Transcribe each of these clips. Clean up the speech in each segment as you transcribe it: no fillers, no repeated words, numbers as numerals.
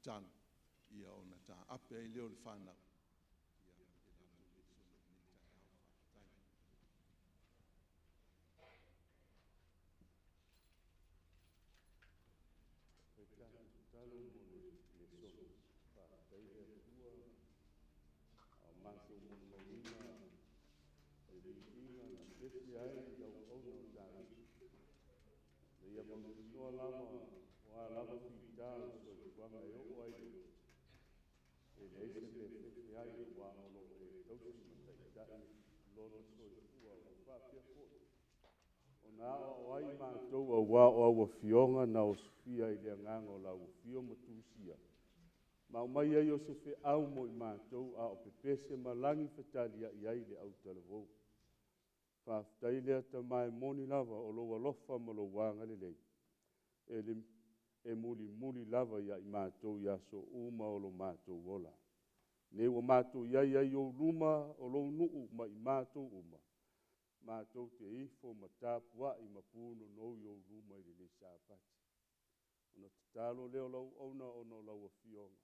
tatalo ia ona taape ai lea o le fanau ia i le latou lesona i lenei taeao. Faafetai. Faafetai tatalo mo le lesona. Faafetai le Atua a o matou molimauina le viiga na fefe ai le auauna o Tavita. Na ia mautinoa lava o a lava fita o le soifuaga e oo ai i le oti, e leai se mea e fefe ai aua o lo o e tausi ma taitai lona soifua ua faapea foi ona aoao ai matou aua o au afioga na osofia i le agaga o lau afio ma tusia ma aumai ai o se feau mo i matou a o pepese malagi fetaliai ai le autalavou. Faafetai lea Tama e moni lava o lou alofa ma lou agalelei e mulimuli lava ia i matou i aso uma o lo matou ola. Nei ua matou i ai ai i ou luma o lou nuu ma i matou uma, matou te ifo ma tapuai ma punonou i ou luma i lenei Sapati. Ona tatalo lea o lau auauna ona o lau afioga.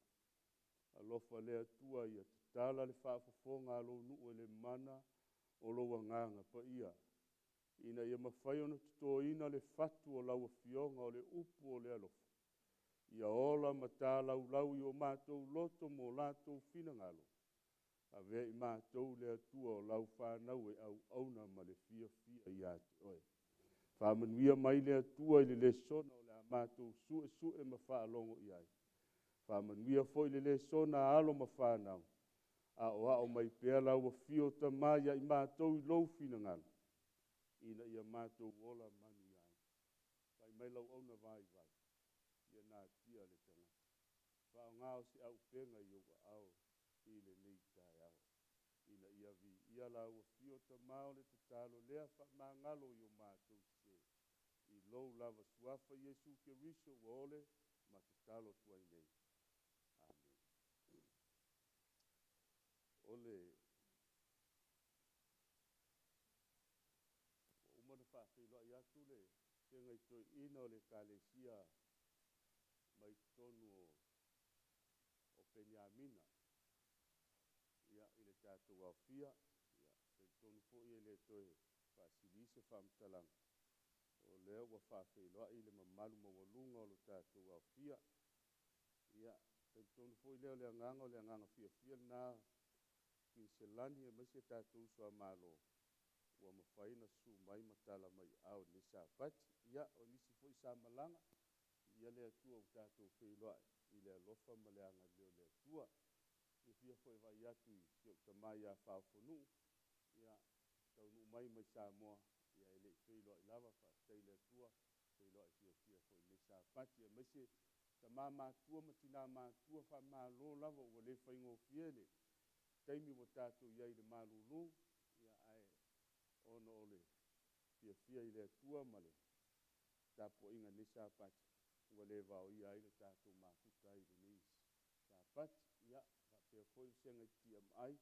Alofa le Atua ia tatala le faafofoga a lou nuu e le mana o lou agaga paia, ina ia mafai ona totoina le fatu o lau afioga o le upu o le alofa, ia ola ma talaulau i o matou loto ma o latou finagalo. Avea i matou le Atua o lau fanau e auauna ma le fiafia ia te oe. Faamanuia mai le Atua i le lesona o le a matou suesue ma faalogo i ai. Faamanuia foi le lesona a alo ma fanau, aoao mai pea lau afio Tama ia i matou i lou finagalo, ina ia matou ola manuia ai. Fai mai lau auauna vaivai, ia natia le tagata. Faaaoga o se auupega i ou aao i lenei taeao, ina ia viia lau afio Tama o le tatalo lea faamagalo i o matou sese. I lou lava suafa Iesu Keriso ua ole ma tatalo atu ai nei. Amene. O le ua uma ona faafeiloai atu le susuga i toeaina o le Ekalesia mai totonu o Peniamina i le tatou aofia. Ia, talitonu foi e le toe faasili se faamatalaga, o lea ua faafeiloai le mamalu maualuga o le tatou aofia. Ia, talitonu foi lea o le agaga o le agaga fiafia lena Kuiniselani aemaise tatou uso a Malo ua mafai ona susu mai ma tala mai aao i lenei Sapati. Ia, o nisi foi sa malaga, viia le Atua ua tatou feiloai i le alofa ma le agalelei o le Atua. E fiafia foi e vaai atu i si ou tama ia Faofonuu, ia, taunuu mai mai Samoa, ia e le i feiloai lava, faafetai i le Atua, feiloai fiafia foi i lenei Sapati, aemaise tama matutua ma tina matutua, faamalo lava ua le faigofie le taimi ua tatou i ai i le malulu, ae ona o le fiafia i le Atua ma le tapuaiga i lenei Sapati, ua le vaoia ai le tatou mafuta ai i lenei Sapati. Ia, faapea foi le vasega i le TMI,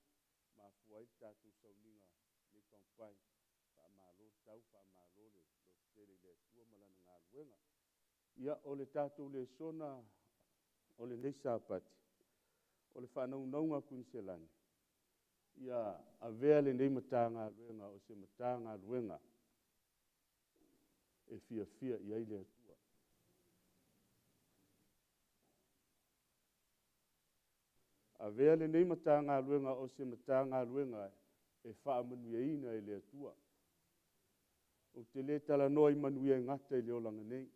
mafua ai le tatou sauniga i lenei taumafai, faamalo le tau, faamalo le lototele i le Atua ma Lana galuega. Ia, o le tatou lesona o lenei Sapati, o le faanaunauga a Kuiniselani, ia avea lenei Matagaluega o se Matagaluega e fiafia i ai le Atua. Avea lenei Matagaluega o se Matagaluega e faamanuiaina e le Atua. Ou te le talanoa i manuia e gata i le olaga nei,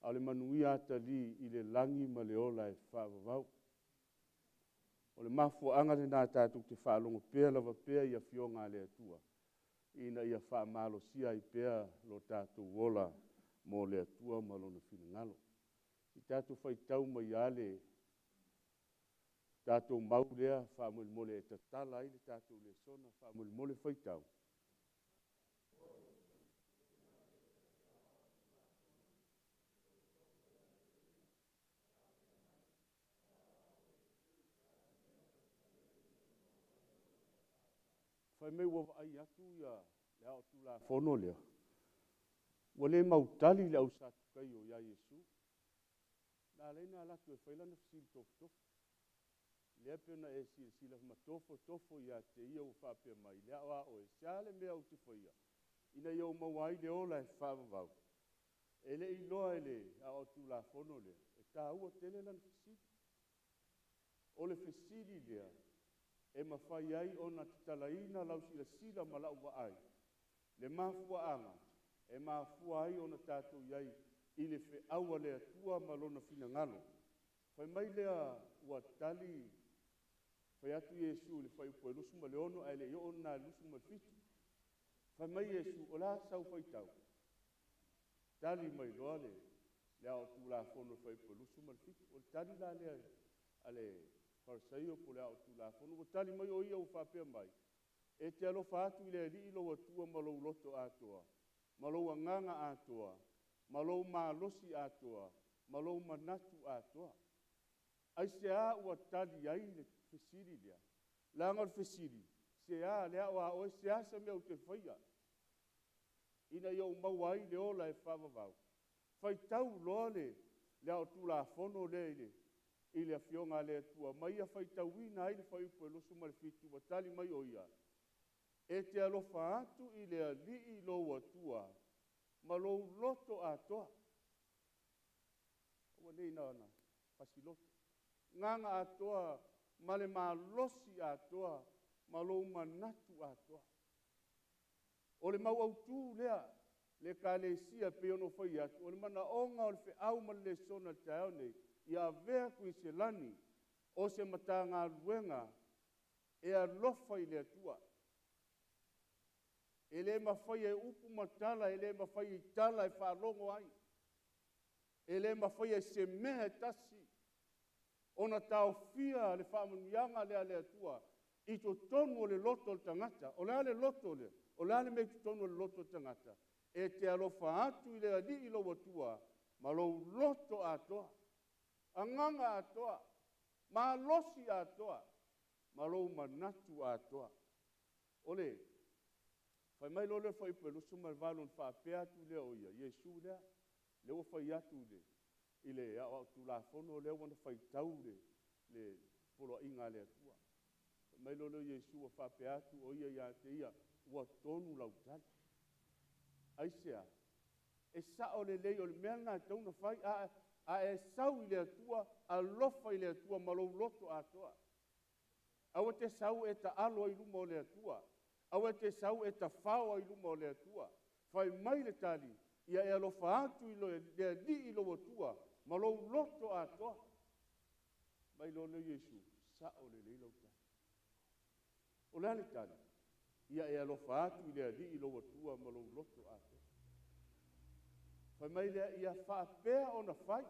a o le manuia atalii i le lagi ma le ola e faavavau. O le mafuaaga lena tatou te faalogo pea lava pea i afioga a le Atua, ina ia faamalosia ai pea lo tatou ola mo le Atua ma Lona finagalo. Se i tatou faitau mai lava le tatou mau lea faamolemole e tatala ai le tatou lesona, faamolemole faitau. Fai mai ua vaai atu le ao tulafono lea, ua le mautali le au Satukaio ia Iesu. Na ala ai ona alu atu e fai lana fesili tofotofo. Lea pei ona e silasila ma tofotofo ia te ia ua faapea mai, le ao a oe, se a le mea ou te faia, ina ia ou maua ai le ola e faavavau. E le iloa e le ao Tulafono lea, e tāua tele lana fesili. O le fesili lea, e mafai ai ona tatalaina lau silasila ma lau vaai, le mafuaaga e mafua ai ona tatou i ai i le feau a le Atua ma lona finagalo. Fai mai lea ua tali, fai atu Iesu i le fuaiupu e 26 ae le i oo lena i le 27. Fai mai Iesu, o le a sau faitau? Tali mai loa le ao Tulafono i le fuaiupu e 27. O le tali la lea a le Farisaio po o le ao Tulafono, ua tali mai o ia ua faapea mai, e te alofa atu i le Alii lou Atua ma lou loto atoa, ma lou agaga atoa, ma lou malosi atoa, ma lou manatu atoa. Aisea ua tali ai le fesili lea? Leaga o le fesili, se a le ao a oe, se a se mea ou te faia, ina ia ou maua ai le ola e faavavau. Faitau loa le ao Tulafono lea i le Afioga a le Atua, ma ia faitauina ai le fuaiupu e 27, ua tali mai o ia, e te alofa atu i le Alii lou Atua ma lou loto atoa. Ua nei na ona fasiloto. Gaga atoa ma le malosi atoa ma lou manatu atoa. O le mau autu lea, le Ekalesia pei ona fai atu, o le manaoga o le feau ma le lesona i le taeao nei, ia avea Kuiniselani o se Matagaluega e alofa i le Atua. E le mafai e upu ma tala, e le mafai e tala e faalogo ai, e le mafai e se mea e tasi ona taofia le faamanuiaga lea a le Atua i totonu o le loto o le tagata. O le a le loto lea? O le a le mea i totonu o le loto o le tagata? E te alofa atu i le Alii lou Atua ma lou loto atoa, agaga atoa, malosi atoa, ma lou manatu atoa. O le fai mai loa lea o le fuaiupu e 28 ona faapea atu lea o ia, Iesu lea, lea ua fai atu i le Aoao Tulafono lea ua na faitau le poloaiga a le Atua. Fai mai loa lea o Iesu ua faapea atu o ia ia te ia, ua tonu lau tali. Aisea? E sao lelei o le mea lena e tatau ona fai, a e sau i le Atua, alofa i le Atua ma lou loto atoa. Aua te sau e taalo ai i luma o le Atua. Aua te sau e tafao ai i luma o le Atua. Fai mai le tali, ia e alofa atu i le Alii lou Atua ma lou loto atoa. Mai loa lea Iesu, sao lelei lau tali. O le a le tali? Ia e alofa atu i le Alii lou Atua ma lou loto atoa. Fai mai lea, ia faapea ona fai.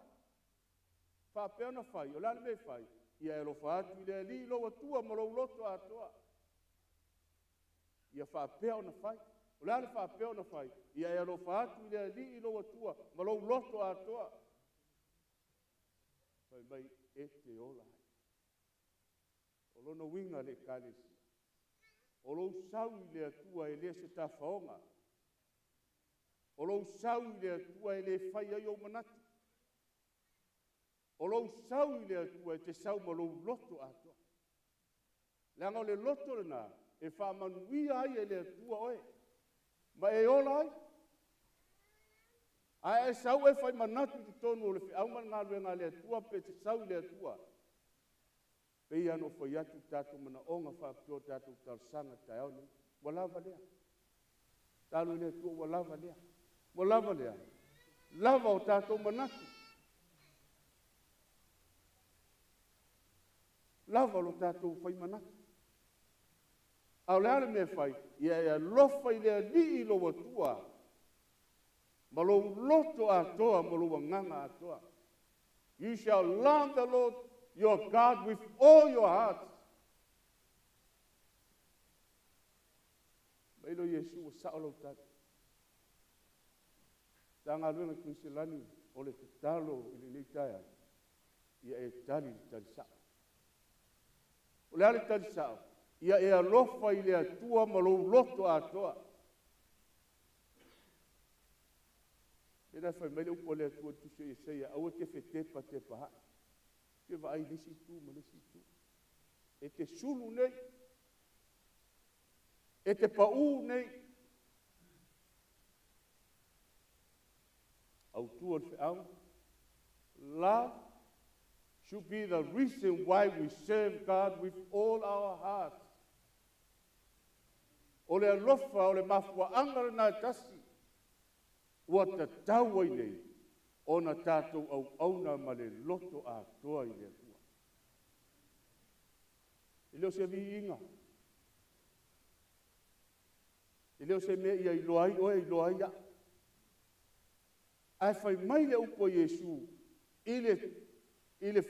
Faapea ona fai. O le a le mea e fai? Ia e alofa atu i le Alii lou Atua ma lou loto atoa. Ia faapea ona fai. O le a le faapea ona fai? Ia e alofa atu i le Alii lou Atua ma lou loto atoa. Fai mai, e te ola ai. O lona uiga le Ekalesia, o lou sau i le Atua e le se tafaoga. O lou sau i le Atua e le fai ai ou manatu. O lou sau i le Atua e te sau ma lou loto atoa. Leaga o le loto lena e faamanuia ai e le Atua oe, ma e ola ai. Ae e sau e fai manatu i totonu o le feau ma le galuega a le Atua pe te sau i le Atua. Pei lava ona ou fai atu i tatou manaoga faapitoa, tatou talosaga taeao nei. Ua lava lea. Talo i le Atua ua lava lea. Ua lava lea. Lava o tatou manatu. Lava o lo tatou fai manatu. A o le a le mea e fai? Ia e alofa i le Alii lou Atua ma lou loto atoa ma lou agaga atoa. You shall love the Lord your God with all your heart. Mai lo Iesu ua sao lau tali. Matagaluega Kuiniselani o le tatalo i lenei taeao, ia e tali le tali sao. O le a le tali sao? Ia e alofa i le Atua ma lou loto atoa. Le na fai mai le upu a le Atua i le tusi o Iesaia, aua e te fetepatepaai, te vaai i le isi itu ma le isi itu. E te sulu nei, e te paū nei. Autu o le feau, love should be the reason why we serve God with all our hearts. O le alofa o le mafuaaga lena e tasi ua tatau ai nei ona tatou auauna ma le loto atoa i le Atua. E le o se viiga, e le o se mea ia iloa ai oe, iloa ai au. Ae fai mai le upu a Iesu i le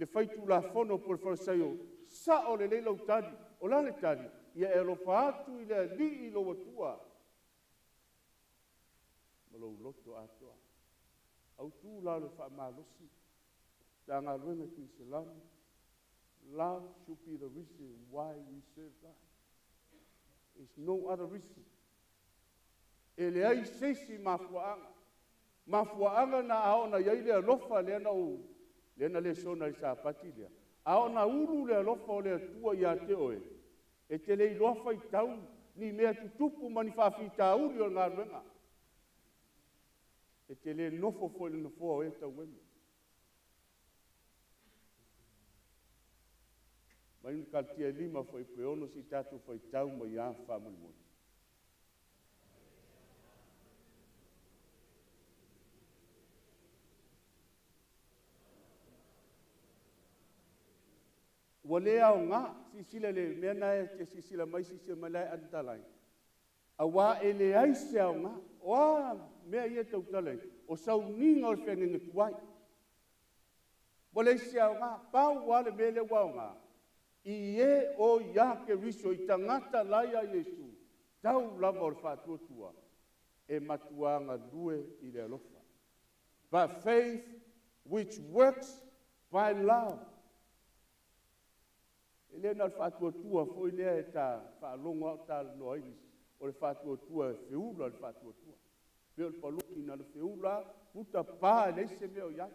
faitulafono po o le Farisaio, sao lelei lau tali. O le a le tali? Ia e alofa atu i le Alii lou Atua ma lou loto atoa. Autu la o le faamalosi, Matagaluega i Kuiniselani, love should be the reason why we serve God. There's no other reason. E leai se isi mafuaaga. Mafuaaga na a ona i ai le alofa lea na ou, lea na lesona i Sapati lea. A ona ulu le alofa o le Atua ia te oe, e te le iloa faitau ni mea tutupu ma ni faafitauli o le galuega. E te le nofo foi i le nofoa o e taueme. Mai le Kalatia e 5 fuaiupu e 6 se i tatou faitau mai a faamolemole. Ua le aoga, silasila i le mea lena e te silasila mai, silasila mai la e underline. Auā e leai se aoga. O a mea ia e tautala ai, o sauniga o le feagaiga tuai. Ua leai se aoga, pau lava le mea lea ua aoga, i e o ia Keriso i tagata la ia Iesu, tau lava o le faatuatua, e matua galue i le alofa. But faith which works by love. E le na o le faatuatua foi lea e ta faalogo au talanoa ai nisi, o le faatuatua e feula le faatuatua. Pei o le paluni na o le feula, puta pa e leai se mea o i ai.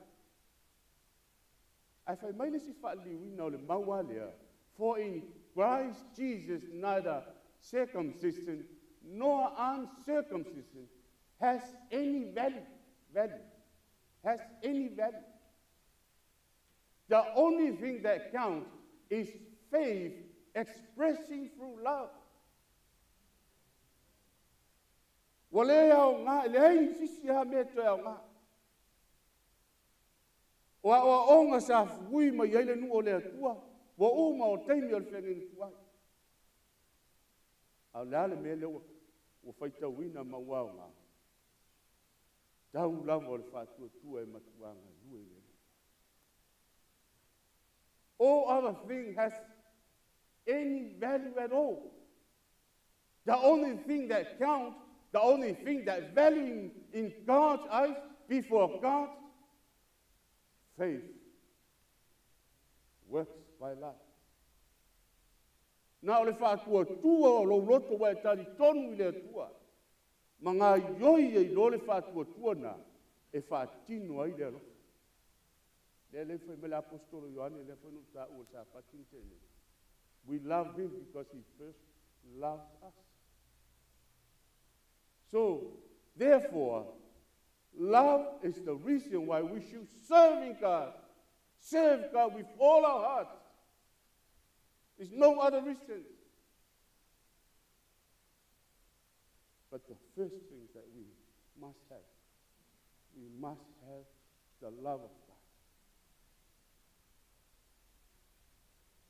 Ae fai mai le isi faaliliuina o le mau a lea, for in Christ Jesus neither circumcision nor uncircumcision has any value, has any value. The only thing that counts is faith expressing through love. Ua le aoga, e leai se isi lava mea e toe aoga. O aoaoga sa fui mai ai le nuu o le Atua, ua uma o taimi o le feagaiga tuai. A o le a le mea lea ua faitauina ma ua aoga? Tau lava o le faatuatua e matua galue i le alofa. All other thing has any value at all. The only thing that counts, the only thing that value in God's eyes, before God, faith works by love. Na o le faatuatua o lou loto ua e talitonu i le Atua, ma gaoioi ai loa le faatuatua na e faatino ai le alofa. Lea le fai mai le apostolo Ioane, lea foi na ou taua i le Sapati na tea nei. We love him because he first loved us. So, therefore, love is the reason why we should serve God. Serve God with all our hearts. There's no other reason. But the first thing that we must have, we must have the love of God.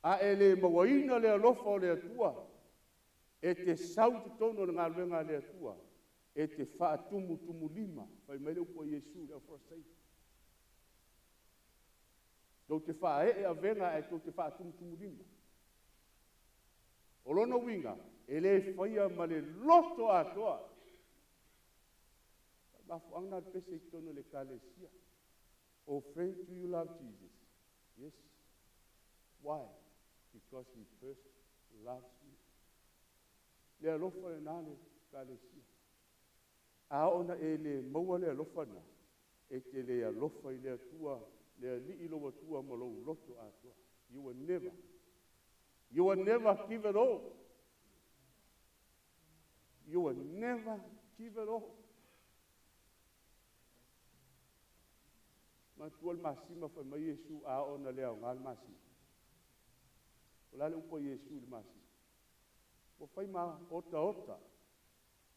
A e le mauaina le alofa o le Atua, e te sau i totonu o le galuega a le Atua, e te faatumutumulima, fai mai le upu a Iesu i le Aufarisai. Tou te faaee avega ae tou te faatumutumulima. O lona uiga, e le faia ma le loto atoa. Mafuaaga na o le pese i totonu o le Ekalesia. Oh friend, do you love Jesus? Yes. Why? Because he first loves me. Le alofa lena le Ekalesia. A oo ina e le maua le alofa lena, e te le alofa i le Atua, le Alii lou Atua ma lou loto atoa. You will never, you will never give it all. You will never give it all. Manatua le masima fai mai Iesu a oo ina le aoga le masima. O le a le upu a Iesu i le masima? Ua fai ma otaota,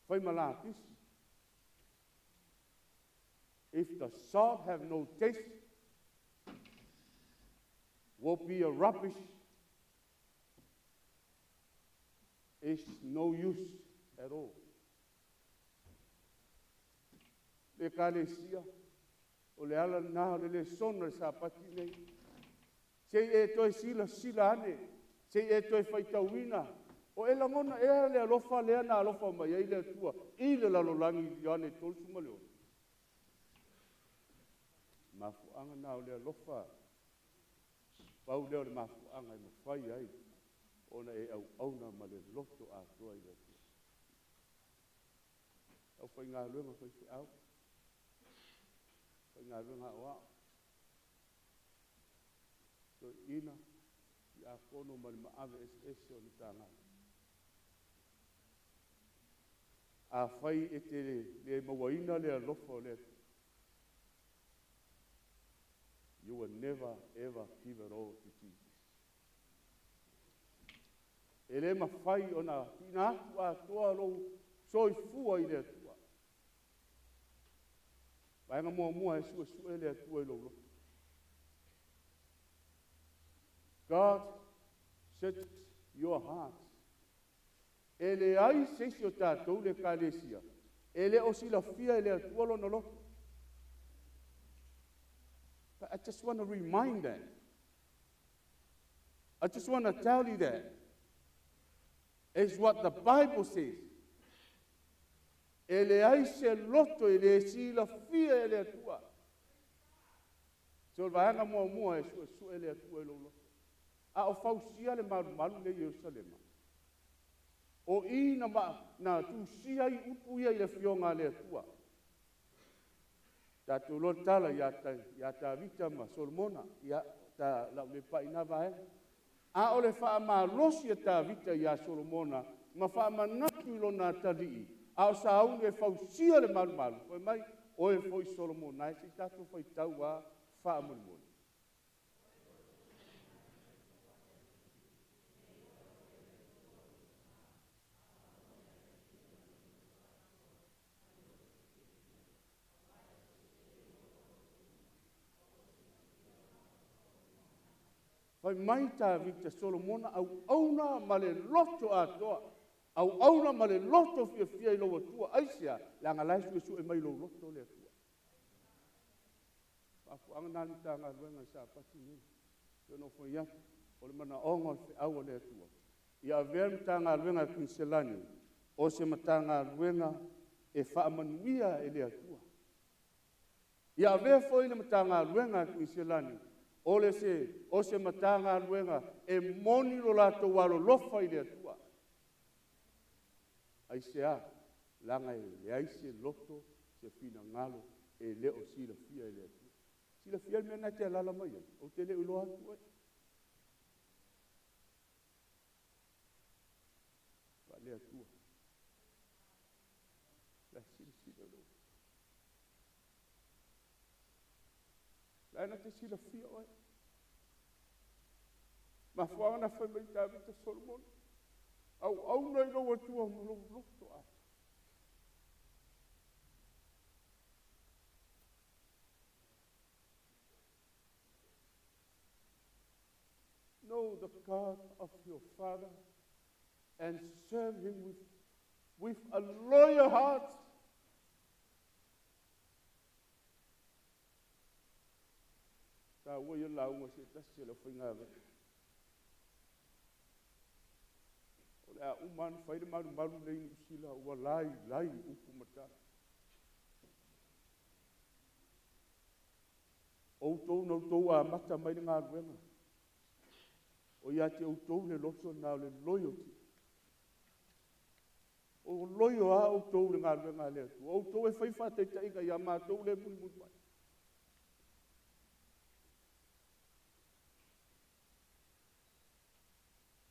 fai ma lapisi. If the salt have no taste, will be a rubbish. It's no use at all. Le Ekalesia, o le ala lena o le lesona o le Sapati lenei. Se i e toe silasila ane, se i e toe faitauina. O e lagona ea le alofa lea na alofa mai ai le Atua i le lalolagi i Ioane 36? Mafuaaga na o le alofa, pau lea o le mafuaaga e mafai ai ona e auauna ma le loto atoa i le Atua. Aufaigaluega faifeau, faigaluega aoao, toeaiina, tiakono ma le maave eseese o le Matagaluega. Afai e te le mauaina le alofa o le Atua, you will never ever give it all to Jesus. E le mafai ona tuuina atu atoa lou soifua i le Atua. Vaega muamua e suesue le Atua i lou loto. God searches your heart. E leai se isi o tatou le Ekalesia e le o silafia e le Atua lona loto. But I just want to remind that. I just want to tell you that. It's what the Bible says. E leai se loto e le silafia e le Atua. So o le vaega muamua e suesue le Atua i lou loto. A o fausia le malumalu lea i Ierusalema, o i na, ma, na tusia ai upu ia i le afioga a le Atua. Tatou loa tala ia Tavita ma Solomona, ia ta lau le pai na vaega. A o le faamalosi a Tavita ia Solomona ma faamanatu i lona atalii, a o sauni e fausia le malumalu, fai mai, oe foi Solomona e se i tatou faitau a faamolemole. Fai mai Tavita, Solomona auauna ma le loto atoa, auauna ma le loto fiafia i lou Atua. Aisea? Leaga la e suesue mai lou loto le Atua. Mafuaaga na le Matagaluega i Sapati nei. Pei ona ou fai atu, o le manaoga o le feau a le Atua ia avea le Matagaluega a Kuiniselani o se Matagaluega e faamanuia e le Atua. Ia avea foi le Matagaluega a Kuiniselani o le se o se Matagaluega e moni lo latou alolofa i le Atua. Aisea? Leaga e leai se loto, se finagalo e le o silafia e le Atua. Silafia le mea lena e te alaala mai ai, ou te le o iloa atu oe. Faale-Atua. La e silasila lou. La e na te silafia oe. Mafuaaga na fai mai Tavita, Solomona, auauna i lou Atua ma lou loto atoa. Know the God of your father and serve him with a loyal heart. Taua ia lauga se tasi o le aufaigaluega. O le a uma ona fai le malumalu lea i Niu Sila ua lailai upu ma tala. O outou na outou amata mai le galuega. O ia te outou le loto lena o le loyalty. O loio lava outou i le galuega a le Atua. O outou e fai faataitaiga ia matou lea e mulimuli mai.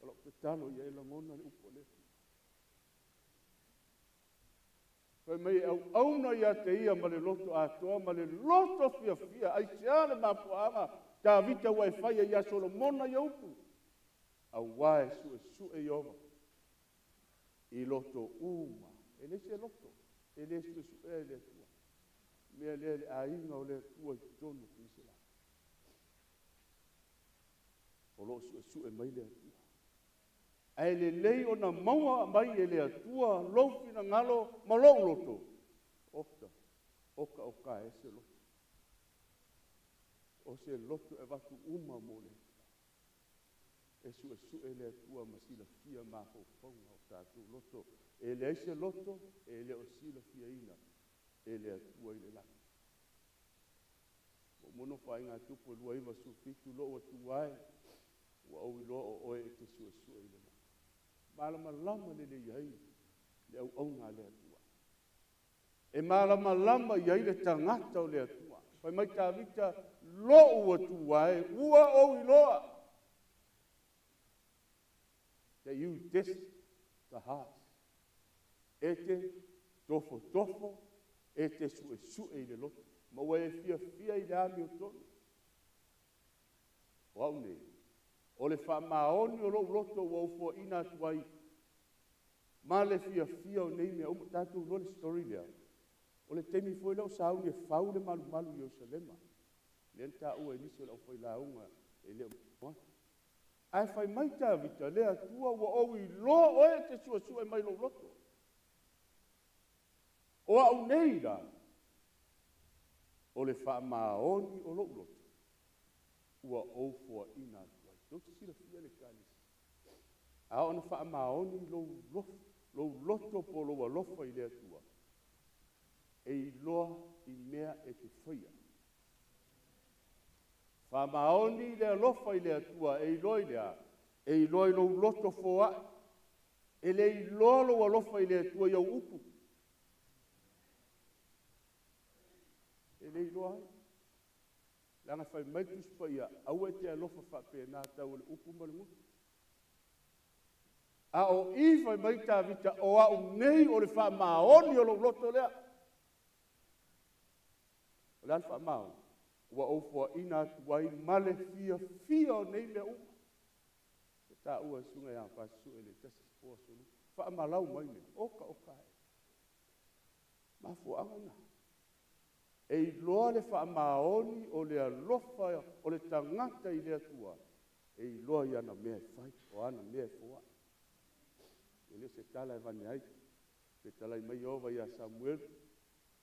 O lau tatalo ia e lagona le upu a le Atua. Fai mai e auauna ia te ia ma le loto atoa ma le loto fiafia. Aisea le mafuaaga Tavita ua e fai ai ia Solomona ia upu? Auā e suesue Ieova i loto uma. E leai se loto e le suesuea e le Atua. Mea lea le aiga o le Atua i totonu o Penisela. O lo o suesue mai le Atua. Ae lelei ona maua mai e le Atua lou finagalo ma lou loto. Oka, oka oka e se loto. O se loto e avatu uma mo le Atua. E suesue le Atua ma silafia mafaufauga o tatou loto. E leai se loto e le o silafiaina e le Atua i le lagi. Ua ou nofo tupu e 29:17 lou Atua e, ua ou iloa o oe e te suesue i le lagi. Malamalama lelei ai le auauna a le Atua. E malamalama i ai le tagata o le Atua. Fai mai Tavita, lou Atua e, ua ou iloa. That you test the heart. E te tofotofo, e te suesue i le loto. Ma ua e fiafia i le amiotonu. O au nei, o le faamaoni o lou loto ua ou foaina atu ai, ma le fiafia o nei mea uma. Tatou iloa le story lea. O le taimi foi lea o sauni e fau le malumalu i Ierusalema. Lea na taua e nisi o le aufailauga e le o atu. Ae fai mai Tavita, le Atua ua ou iloa oe e te suesue mai lou loto. O au nei la, o le faamaoni o lou loto, ua ou foaina atu ai. Tou te silafia le Ekalesia. A ona faamaoni lou loto po o lou alofa i le Atua, e iloa i mea e te faia. Faamaoni le alofa i le Atua, e iloa i le a? E iloa i lou loto foai. E le iloa lou alofa i le Atua i au upu. E le iloa ai. Leaga fai mai le Tusi Paia, aua e te alofa faapena tau o le upu ma le gutu. A o i fai mai Tavita, o au nei o le faamaoni o lou loto lea. O le a le faamaoni? Ua ou foaina atu ai ma le fiafia o nei mea uma. E taua e susuga ia Fasisue le tasi po aso Lua. Faamalau mai mea, oka oka e. Mafuaaga na. E iloa le faamaoni o le alofa o le tagata i le Atua, e iloa i ana mea e fai, o ana mea e foai. E le o se tala e vane ai. Fetalai mai Ieova ia Samuelu,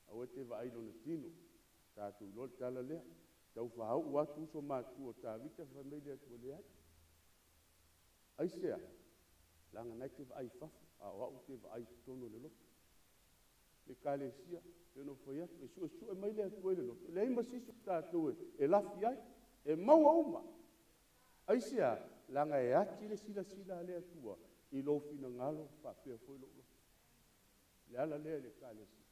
aua e te vaai i lona tino. Tatou iloa le tala lea. Tau fāu'u atu uso matua o Tavita, fai mai le Atua leai. Aisea? Leaga na e te vaai i fafo, a o au te vaai i totonu o le loto. Le Ekalesia, pe ona fai atu, e suesue mai le Atua i le loto. Leai ma se isi o tatou e lafi ai, e maua uma. Aisea? Leaga e ati le silasila a le Atua i lou finagalo faapea foi lou loto. Le ala lea i le Ekalesia.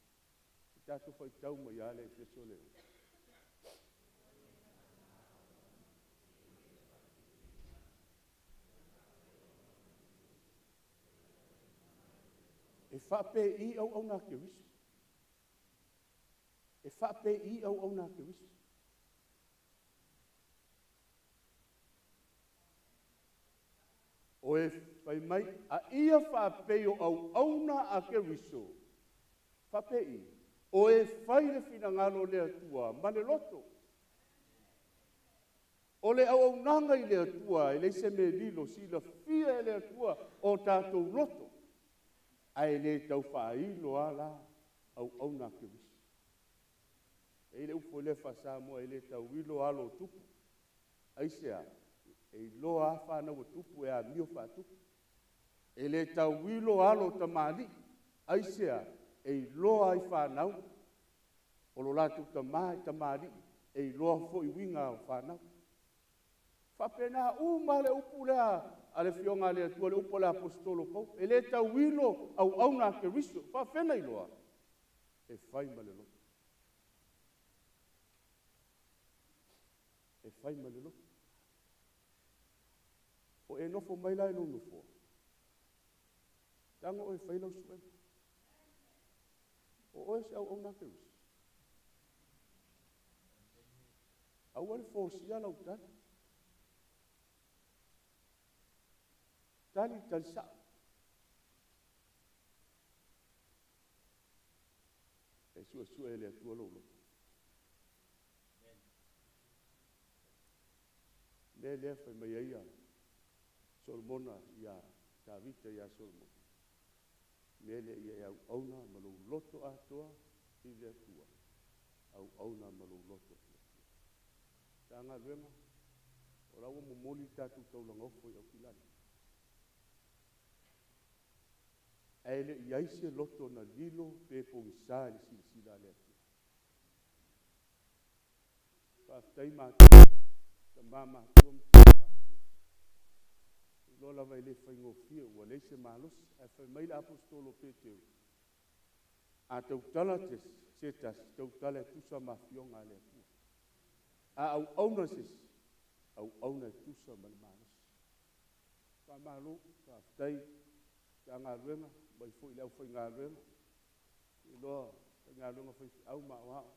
E tatou faitau mai a le Efeso le. E faapei auauna a Keriso. E faapei auauna a Keriso. O e fai mai, a ia faapei o auauna a Keriso, faapei, o e fai le finagalo o le Atua ma le loto. O le auaunaga i le Atua, e leai se mea lilo, silafia e le Atua o tatou loto. Ae le tau faailo lava la auauna a Keriso. E i ai le upu foi lea faa-Samoa, e le tauilo alo o tupu. Aisea? E iloa lava fanau a tupu e amio faatupu. E le tauilo alo o tamalii. Aisea? E iloa ai fanau o lo latou tamā e tamalii, e iloa foi uiga o fanau. Faapena uma le upu lea a le Afioga a le Atua, le upu a le Aposetolo Paulo, e le tauilo auauna a Keriso, faafena iloa, e fai ma le loto. E fai ma le loto. O e nofo mai la i lou nofoa, tago oe e fai lau suega. O oe se auauna a Keriso. Aua le force lau tali. Tali tali sao. E suesue e le Atua lou loto. Mea lea fai mai ai ia Solomona ia Tavita ia Solomona, mea lea ia e auauna ma lou loto atoa i le Atua, auauna ma lou loto fiafia. Matagaluega, o la ua momoli le tatou taulaga ofo i Aukilani. Ae le i i ai se loto na lilo pe pogisa i le silasila a le Atua. Faafetai matua, tama matutua ma tina matutua. Iloa lava e le faigofie ua leai se malosi, ae fai mai le Aposetolo o Peteru, a tautala se tasi, tautala e tusa ma afioga a le Atua. A auauna se isi, auauna e tusa ma le malosi. Faamalo, faafetai Matagaluega mai foi i le aufaigaluega, iloa faigaluega faifeau ma aoao,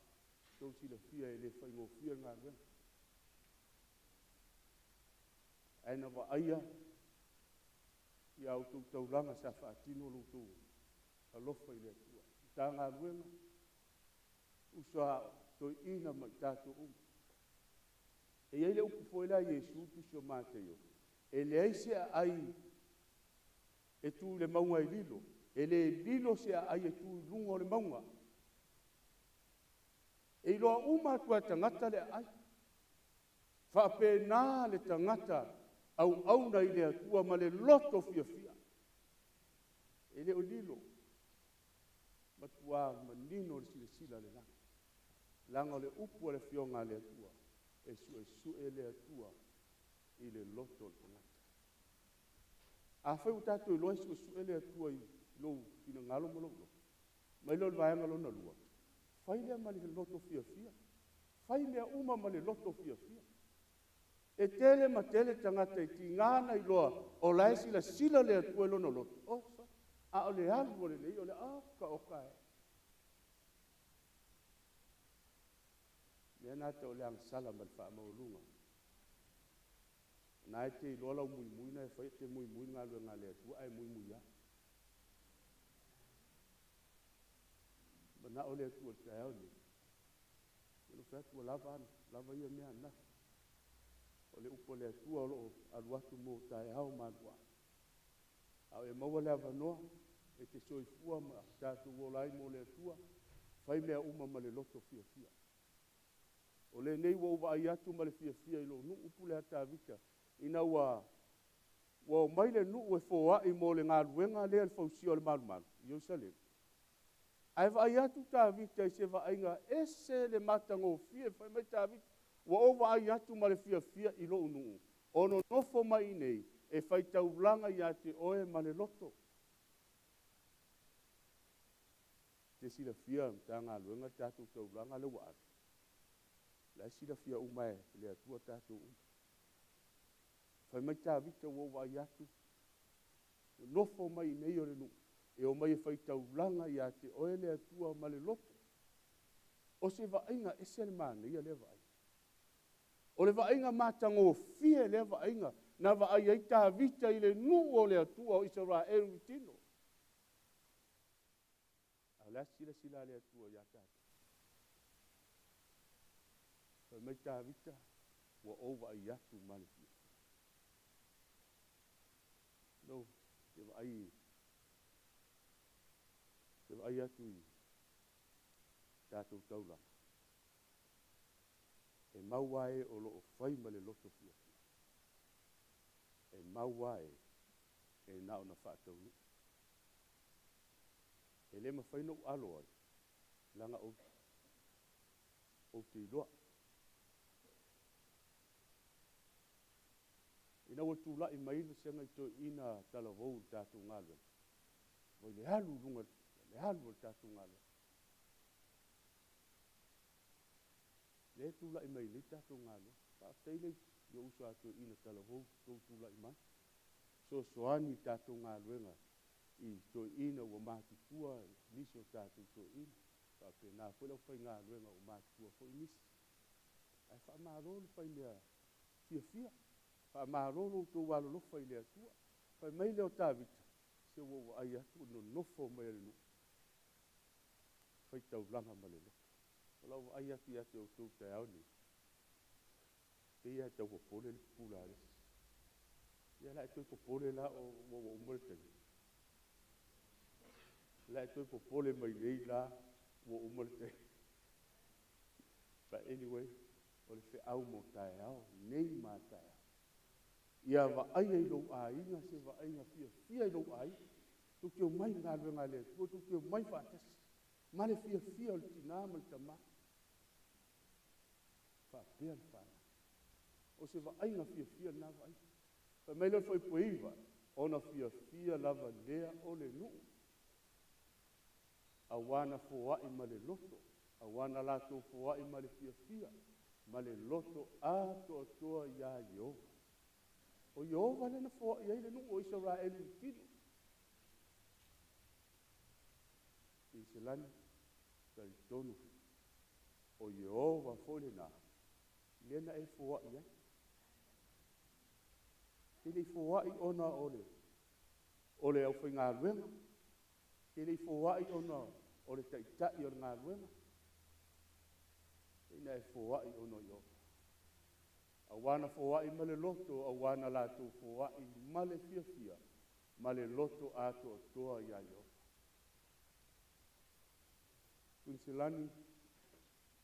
tou silafia e le faigofie le galuega. Ae na vaaia ia outou taulaga sa faatino lo outou alofa i le Atua. Matagaluega, uso a toeaina ma i tatou uma. E i ai le upu foi lea a Iesu i le tusi o Mateio, e leai se aai e tu i le mauga e lilo, e le lilo se aai e tu i luga o le mauga. E iloa uma atu lava e tagata le aai. Faapena le tagata auauna i le Atua ma le loto fiafia. E le o lilo, matua manino le silasila a le lagi. Leaga o le upu a le Afioga a le Atua, e suesue le Atua i le loto o le tagata. Afai ua tatou iloa e suesue le Atua i lou finagalo ma lou loto, mai lea o le vaega lona lua, fai lea ma le loto fiafia. Fai mea uma ma le loto fiafia. E tele ma tele tagata e tiga na iloa o la e silasila le Atua i lona loto, oh, a o le alu o lenei, o le oka oka e. Mea na o le agasala ma le faamaualuga. Na e te iloa lau muimui na e fai, e te muimui le galuega a le Atua, ae muimui lava. Manao le Atua i le taeao lenei, e fai atu ua lava, lava ia mea ananafi. O le upu a le Atua o lo o alu atu mo taeao ma alu ae. A o e maua le avanoa, e te soifua ma tatou ola ai mo le Atua, fai mea uma ma le loto fiafia. O lenei ua ou vaai atu ma le fiafia i lou nuu, upu lea a Tavita, ina ua omai le nuu e foai mo le galuega lea le fausia o le malumalu i Ierusalema. Ae vaai atu Tavita i se vaaiga ese le matagofie, fai mai Tavita, ua ou vaai atu ma le fiafia i lou nuu, o nonofo mai nei e faitaulaga ia te oe ma le loto. Te silafia Matagaluega le tatou taulaga lea ua ave. La e silafia uma e le Atua tatou uma. Fai mai Tavita ua ou vaai atu, nofo mai nei o le nuu, e omai e faitaulaga ia te oe le Atua ma le loto. O se vaaiga ese le manaia lea vaaiga. O le vaaiga matagofie lea vaaiga, na vaai ai Tavita i le nuu o le Atua o Isaraelu i tino. A o le a silasila a le Atua ia tatou? Fai mai Tavita, ua ou vaai atu ma le fiafia. No, te vaai atu i tatou taulaga, e mau lava e o lo o fai ma le loto fiafia. E mau lava e, e na ona faataunuu. E le mafai ona ou alo ai, leaga ou te iloa. Ina ua tula'i mai le vasega i toeaiina talavou i le tatou galuega, ua i le alu i luga le alu o le tatou galuega. Lea e tula'i mai nei tatou galuega. Faafetai le i ou uso a toeaiina talavou tou tula'i mai. Fesoasoani i tatou galuega i toeaiina ua matutua nisi o tatou toeaiina. Faapena foi le aufaigaluega ua matutua foi nisi. Ae faamalo le fai mea fiafia. Faamalo lo outou alolofa i le Atua. Fai mai lea o Tavita, se ua ou vaai atu o nonofo mai e le nuu, faitaulaga ma le loto. O lau vaai atu ia te outou i le taeao lenei, pei lava e tau popole le pupula a le isi. Ia o le a e toe popole la ua uma le taimi? O le a e toe popole mai nei la ua uma le taimi? But anyway, o le feau mo taeao, nei ma taeao. Ia vaaia i lou aiga se vaaiga fiafia i lou aiga. Tou te omai i le galuega a le Atua, tou te omai faatasi ma le fiafia o le tinā ma le tamā. Faapea le fanau. O se vaaiga fiafia lena vaaiga. Fai mai lea o le fuaiupu 9, ona fiafia lava lea o le nuu, auā na foai ma le loto, auā na latou foai ma le fiafia, ma le loto atoatoa iā Ieova. O Ieova lea na foai ai le nuu o Isaraelu i le tino. Tiniselani, talitonu o Ieova foi lena, lea na e foai ai. Te le i foai ona o le aufaigaluega, te le i foai ona o le taitai o le galuega, ina e foai ona o Ieova. Auā na foai ma le loto, auā na latou foai ma le fiafia, ma le loto atoatoa iā Ieova. Tuniselani,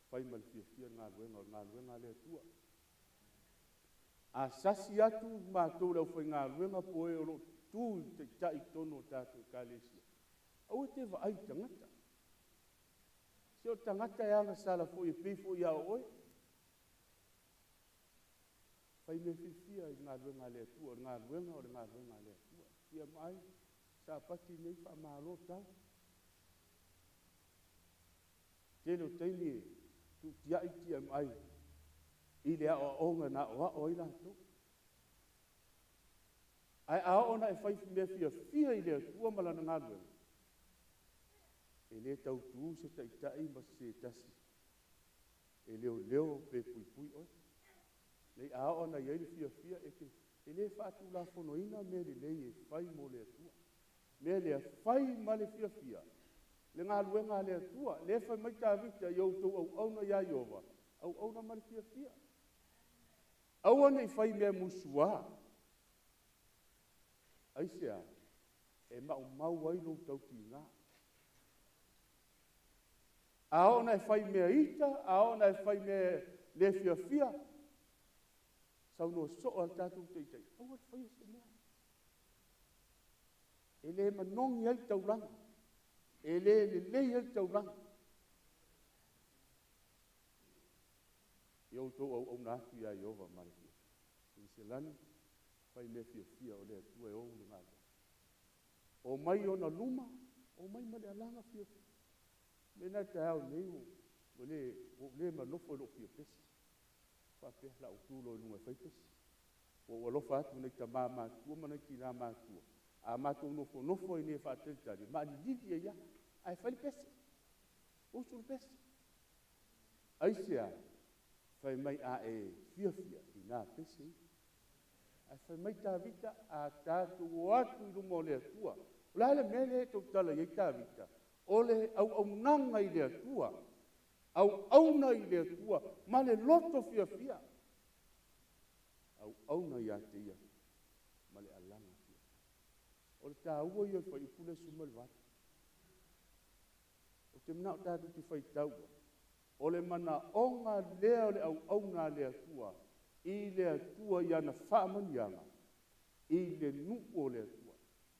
fai ma le fiafia le galuega, o le galuega a le Atua. A sasi atu matou le aufaigaluega po o e o lo o tu i taitai i totonu o tatou ekalesia, aua e te vaai i tagata. Se o le tagata e agasala foi e pei foi ia oe. Fai mea fiafia i le galuega a le Atua, o le galuega o le galuega a le Atua. Ia maai, Sapati nei faamalo tau. Tele o taimi e tuutiai TMI i le aoaoga na aoao ai latou. Ae a oo ina e fai mea fiafia i le Atua ma lana galuega, e le tautu se taitai ma se tasi e leoleo pe puipui oe. Nei a oo ina i ai le fiafia, e le faatulafonoina mea lelei e fai mo le Atua. Mea lea, fai ma le fiafia le galuega a le Atua. Lea fai mai Tavita, ia outou auauna iā Ieova, auauna ma le fiafia. Aua ne i fai mea musuā. Aisea? E maumau ai lou tautigā. A oo ina e fai mea ita, a oo ina e fai mea le fiafia, saunoa soo a le tatou taitai, aua le faia se mea. E le manogi ai le taulaga, e le lelei ai le taulaga. Ia outou auauna atu iā Ieova ma le fiafia. Tiniselani, fai mea fiafia o le Atua e ou le galuega. O mai ona luma, o mai ma le alaga fiafia. Mea na taeao nei ua ou le ma nofo i lou fia pese. Faapea la ou tu loa i luga e fai pese. Ua ou alofa atu i nai tamā matutua ma nai tinā matutua. A matou nofonofo ai nei e faatalitali, maalilili ai lava, ae fai le pese, usu le pese. Aisea? Fai mai a e fiafia i nā pese ia. Ae fai mai Tavita, a tatou o atu i luma o le Atua. O le a le mea lea e tautala i ai Tavita? O le auaunaga i le Atua, auauna i le Atua ma le loto fiafia. Auauna ia te ia ma le alaga fiafia. O le tāua ia o le fuaiupu lea 18. O te manao tatou te faitaua, o le manaoga lea o le auauna a le Atua, i le Atua i ana faamanuiaga, i le nuu o le Atua.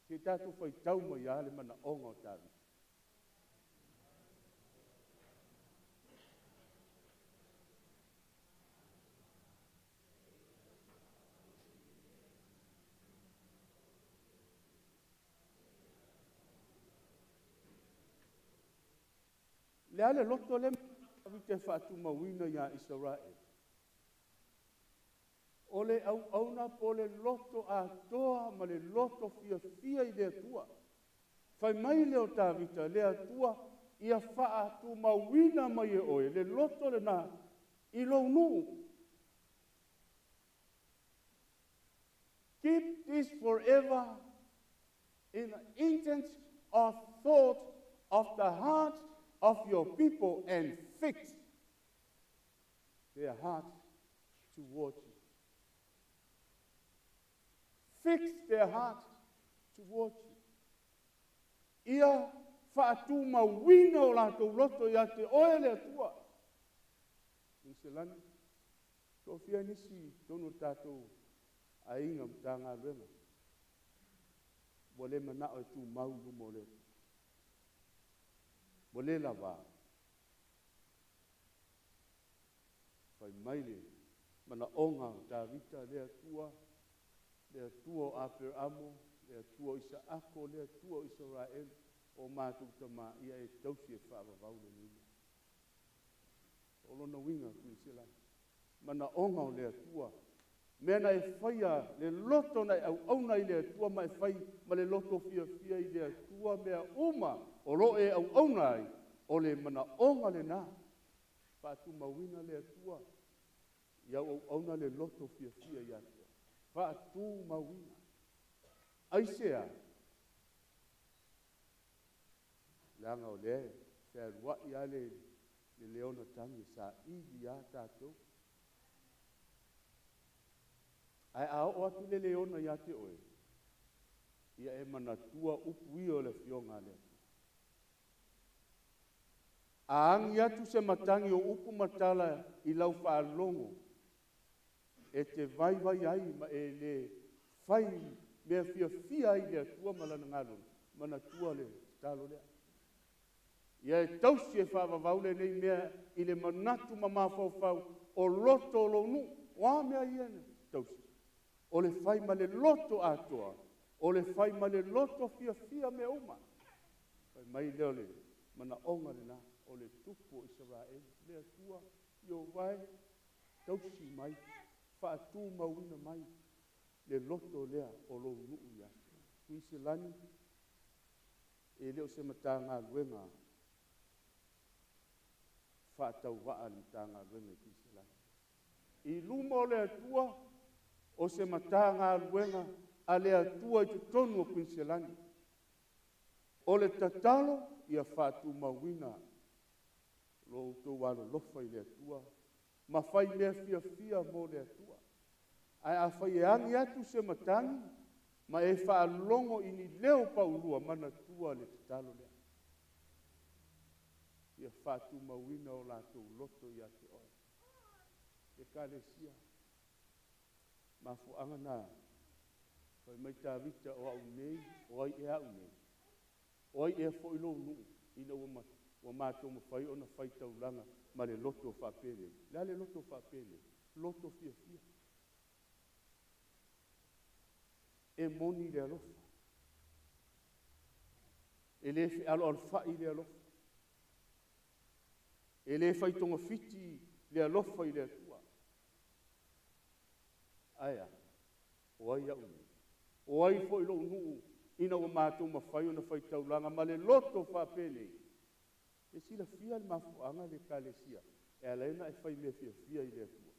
Se i tatou faitau mai lava le manaoga o Tavita. Le a le loto lea Tavita e faatumauina iā Isaraelu? O le auauna po o le loto atoa ma le loto fiafia i le Atua. Fai mai lea o Tavita, le Atua ia faatumauina mai e oe le loto lenā i lou nuu. Keep this forever in the intent of thought of the heart of your people and fix their heart towards you. Fix their heart towards you. Ia faatumauina o latou loto ia te oe le Atua. I se lani, toafia nisi i totonu o le tatou aiga Matagaluega ua le manao e tumau i luma o le Atua. Ua le lava. Fai mai le manaoga o Tavita, le Atua, le Atua o Aperamo, le Atua o Isaako, le Atua o Isaraelu, o matou tama, ia e tausi e faavavau lenei mea. O lona uiga, Kuiniselani, manaoga o le Atua, mea na e faia le loto na e auauna i le Atua ma e fai ma le loto fiafia i le Atua, mea uma o lo o e auauna ai, o le manaoga lenā, faatumauina le Atua, i au auauna le loto fiafia ia te oe. Faatumauina. Aisea? Leaga o lea e fealuai lava le leona tagi e saili lava tatou. Ae a oo atu le leona ia te oe, ia e manatua upu ia o le Afioga a le Atua. A agi atu se matagi o upu ma tala i lau faalogo, e te vaivai ai ma e le fai mea fiafia ai i le Atua ma lana galuega, manatua le tatalo lea. Ia e tausi e faavavau lenei mea i le manatu ma mafaufau o loto o lou nuu. O a mea ia na tausi? O le fai ma le loto atoa, o le fai ma le loto fiafia mea uma. Fai mai lea o le manaoga lenā, o le tupu o Isaraelu, le Atua, Ieova e, tausi mai, faatumauina mai le loto lea o lou nuu ia te oe. Tuiselani, e le o se Matagaluega faatauvaa le Matagaluega i Tuiselani. I luma o le Atua, o se Matagaluega a le Atua i totonu o Kuiniselani. O le tatalo ia faatumauina lo outou alolofa i le Atua ma fai mea fiafia mo le Atua. Ae afai e agi atu se matagi ma e faalogo i ni leo paulua, manatua le tatalo lea. Ia faatumauina o latou loto ia te oe. Ekalesia, mafuaaga na fai mai Tavita, o au nei, o ai ea au nei, o ai ea foi lou nuu, ina ua matou mafai ona fai taulaga ma le loto faapenei. O le a le loto faapenei? Loto fiafia. E moni le alofa. E le fealoalofai le alofa. E le faitogafiti le alofa i le Atua. Ae a? O ai au nei? O ai foi lou nuu ina ua matou mafai ona fai taulaga ma le loto faapenei? E silafia le mafuaaga le Ekalesia e ala ai ona e fai mea fiafia i le Atua.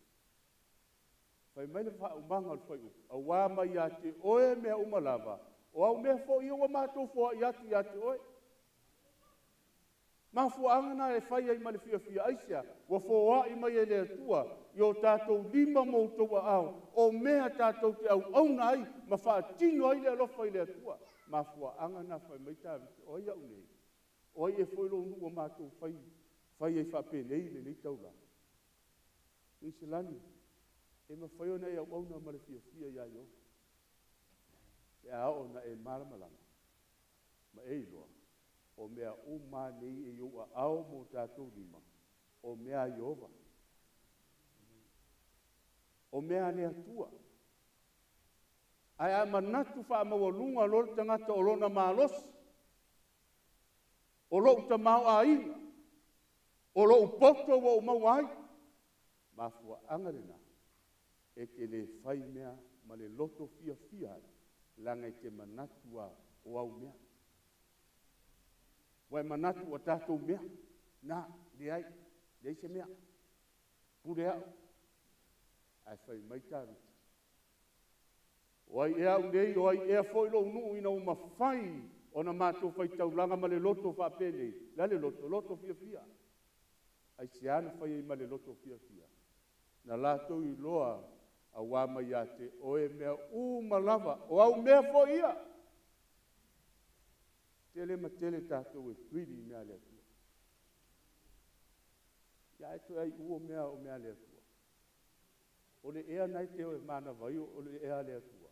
Fai mai le faaumaga o le fuaiupu, auā mai ia te oe mea uma lava, o au mea foi ia ua matou foai atu ia te oe. Mafuaaga na e fai ai ma le fiafia, aisea? Ua foai mai e le Atua i o tatou lima ma outou aao, o mea tatou te auauna ai ma faatino ai le alofa i le Atua. Mafuaaga na fai mai Tavita, o ai au nei? O ai ea foi lou nuu ua matou fai ai faapenei lenei taulaga? Tuiselani, e mafai ona e auauna ma le fiafia ia Ieova, pe a oo ina e malamalama ma e iloa, o mea uma nei e i ou aao ma o tatou lima, o mea a Ieova, o mea a le Atua. Ae a manatu faamaualuga loa le tagata o lona malosi, o lou tamaoaiga, O lou poto ua ou maua ai. Mafuaaga lena e te le fai mea ma le loto fiafia ai, leaga e te manatu lava o au mea. Ua e manatu ua tatou mea, na, leai, leai se mea, pule au. Ae fai mai Tavita, o ai ea au nei, o ai ea foi lou nuu ina ua mafai ona matou faitaulaga ma le loto faapenei? O le a le loto? Loto fiafia. Aisea na fai ai ma le loto fiafia? Na latou iloa auā mai ia te oe mea uma lava, o au mea foi ia. Tele ma tele tatou e greedy i mea a le Atua. Ia ae toe ai uo mea o mea a le Atua. O le ea lena e te manava ai o le ea a le Atua.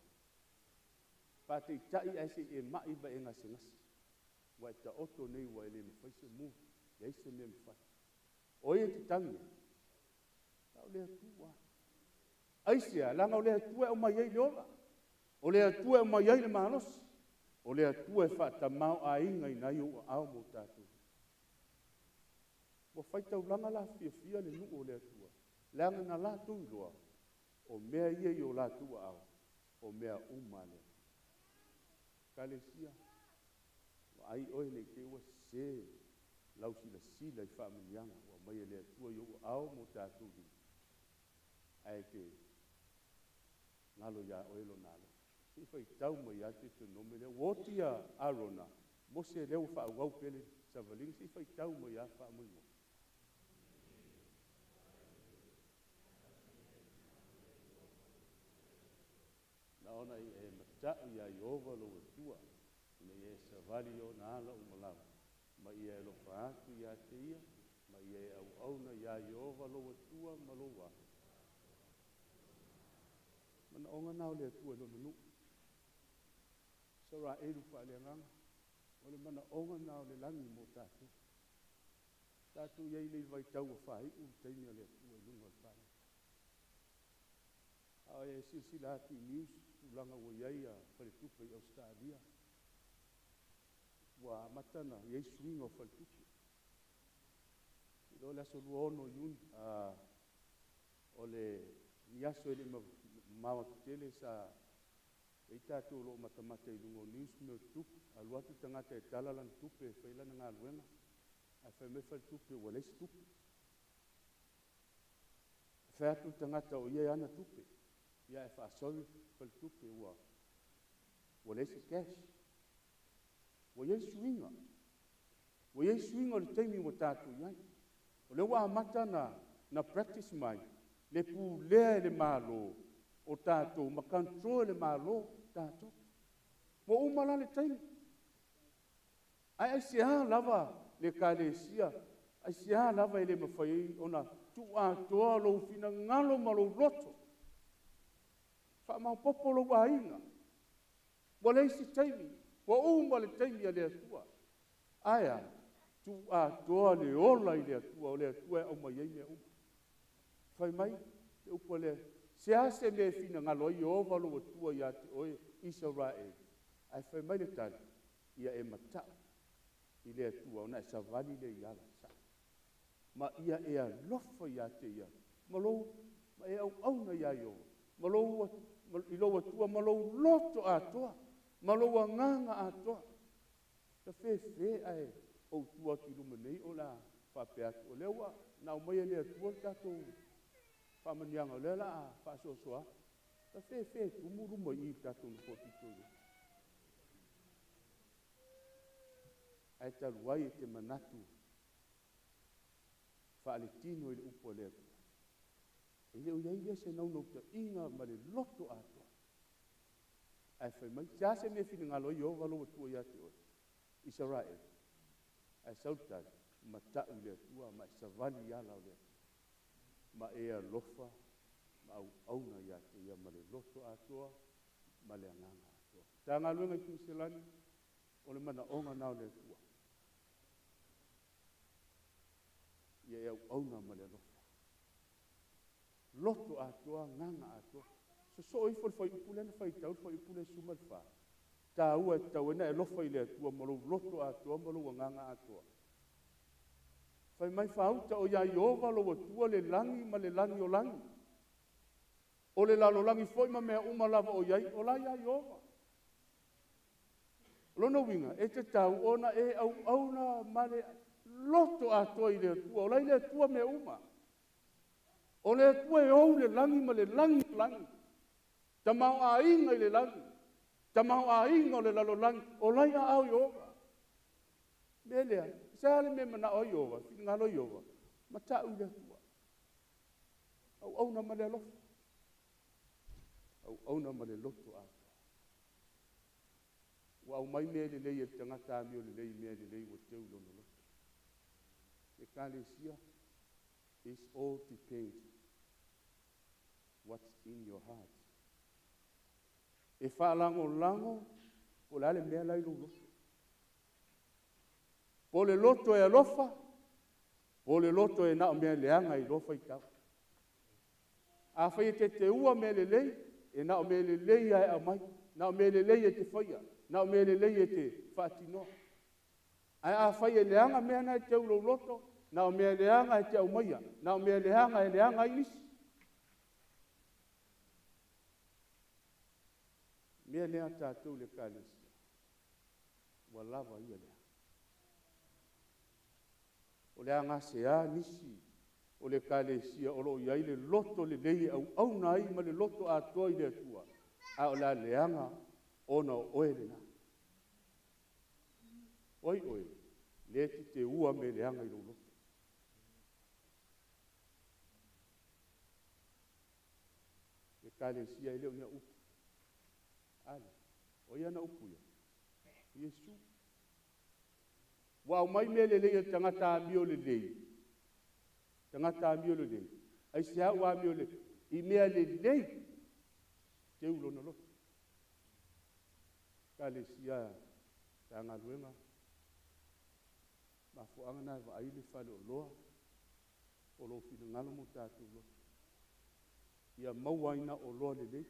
Faataitai ae se i e mai ma e gasegase. Ua e taoto nei ua e le mafai se move, leai se mea e mafai. O ai e te tagi i ai? Na o le Atua lava. Aisea? Leaga o le Atua e aumai ai le ola. O le Atua e aumai ai le malosi. O le Atua e faatamaoaigaina ai ou aao ma o tatou. Ua faitaulaga la fiafia le nuu o le Atua, leaga na latou iloa, o mea ia i o latou aao, o mea uma a le Atua. Ekalesia, vaai oe ne i te i ua sese lau silasila i faamanuiaga ua aumai e le Atua i ou aao ma o tatou lima, ae te galo ia oe Lona alofa. Se i faitau mai lava Deuteronome lea, ua oti ia Arona, Mose lea ua faaauau pea le savaliga, se i faitau mai lava faamolemole. Na ona ia e mata'u ia Ieova lou Atua, ina ia e savali i ona ala uma lava, ma ia e alofa atu ia te ia, ma ia e auauna iā Ieova lou Atua ma lou a? Manaoga na o le Atua i Lona nuu. Isaraelu faaleagaga, o le manaoga na o le lagi mo tatou. Tatou i ai nei i le vaitau ua faaiu le taimi a le Atua i luga o le palota. A e silasila atu i news, tulaga ua i ai faletupe i Ausetalia, ua amata ona i ai suiga o faletupe. Iloa o le aso 26 o Iuni, o le ni aso e le i mamao atu tele sa i ai tatou o lo o matamata i luga o news ma mea o tutupu, alu atu le tagata e tala lana tupe e fai lana galuega, ae fai mai le faletupe ua leai se tupe. Fai atu le tagata o ia e ana tupe, ia ae faa-sorry le faletupe ua leai se cash. Ua i ai suiga. Ua i ai suiga o le taimi ua tatou i ai. O lea ua amata na practice mai le pulea e le Malo o tatou ma control e le Malo tatou. Ua uma la le taimi. Ae aisea lava le Ekalesia, aisea lava e le mafai ai ona tuuatoa lou finagalo ma lou loto, faamaopoopo lou aiga. Ua leai se taimi, ua uma le taimi a le Atua. Ae a? Tuuatoa le ola i le Atua, o le Atua e aumai ai mea uma. Fai mai le upu a le, se a se mea e finagalo ai Ieova lou Atua ia te oe Isaraelu? Ae fai mai le tali, ia e mata'u i le Atua ona e savali lea i ala sa'o, ma ia e alofa ia te ia, ma lou ma e auauna iā Ieova, ma lou i lou Atua ma lou loto atoa, ma lou agaga atoa. Ta fefe ae ou tu atu i luma nei o le a faapea atu, o lea ua na aumai e le Atua le tatou faamanuiaga, o lea o le a faasoasoa. Ta fefe e tumu luma i i le tatou nofoa pito i ai. Ae talu ai e te manatu faaletino i le upu a le Atua, e le o i ai lea se naunautaiga ma le loto atoa. Ae fai mai, se a se mea e finagalo ai Ieova lou Atua ia te oe, Isaraelu? Ae sau le tali, mata'u i le Atua ma e savali i ala o le Atua, ma e alofa ma auauna ia te ia ma le loto atoa ma le agaga atoa. Matagaluega i Tuiselani, o le manaoga na o le Atua, ia e auauna ma le alofa, loto atoa, agaga atoa. Sosoo ifo le fuaiupu lea na faitau, le fuaiupu lea 14, taua e tatau ai ona e alofa i le Atua ma lou loto atoa ma lou agaga atoa. Fai mai faauta o ia Ieova lou Atua le lagi ma le lagi o lagi. O le lalolagi foi ma mea uma lava o i ai, o la ia Ieova. O lona uiga, e tatau ona e auauna ma le loto atoa i le Atua. O la i le Atua mea uma. O le Atua e ou le lagi ma le lagi o lagi. Tamaoaiga i le lagi, tamaoaiga o le lalolagi, o la i aao o Ieova. Mea lea, se a le mea e manao ai Ieova, finagalo Ieova, matau i le Atua. Auauna ma le alofa, auauna ma le loto atoa. Ua aumai mea lelei e le tagata amio lelei, mea lelei ua teu i lona loto. Ekalesia, it's all depend what's in your heart. E faalagolago po o le a le mea la i lou loto. Po o le loto e alofa, po o le loto e na o mea leaga e iloa faitau. Afai e te teua mea lelei, e na o mea lelei lava e aumai, na o mea lelei e te faia, na o mea lelei e te faatinoa. Ae afai e leaga mea na e teu i lou loto, na o mea leaga e te aumaia, na o mea leaga e leaga ai nisi. Mea lea tatou i le Ekalesia, ua lava ia lea. O le a gasea nisi o le Ekalesia o lo o i ai le loto lelei e auauna ai ma le loto atoa i le Atua, a o le a leaga ona o oe lena. O ai oe? Lea e te teua mea leaga i lou loto. Ekalesia e le o ni au upu. Ale, o ai ana upu ia? Iesu. Ua aumai mea lelei a le tagata amio lelei, tagata amio lelei, aisea ua amio lelei? I mea lelei, teu lona loto. Ekalesia Matagaluega, mafuaaga na e vaai le faleoloa o lou finagalo ma o tatou loto, ia maua ai na o oloa lelei.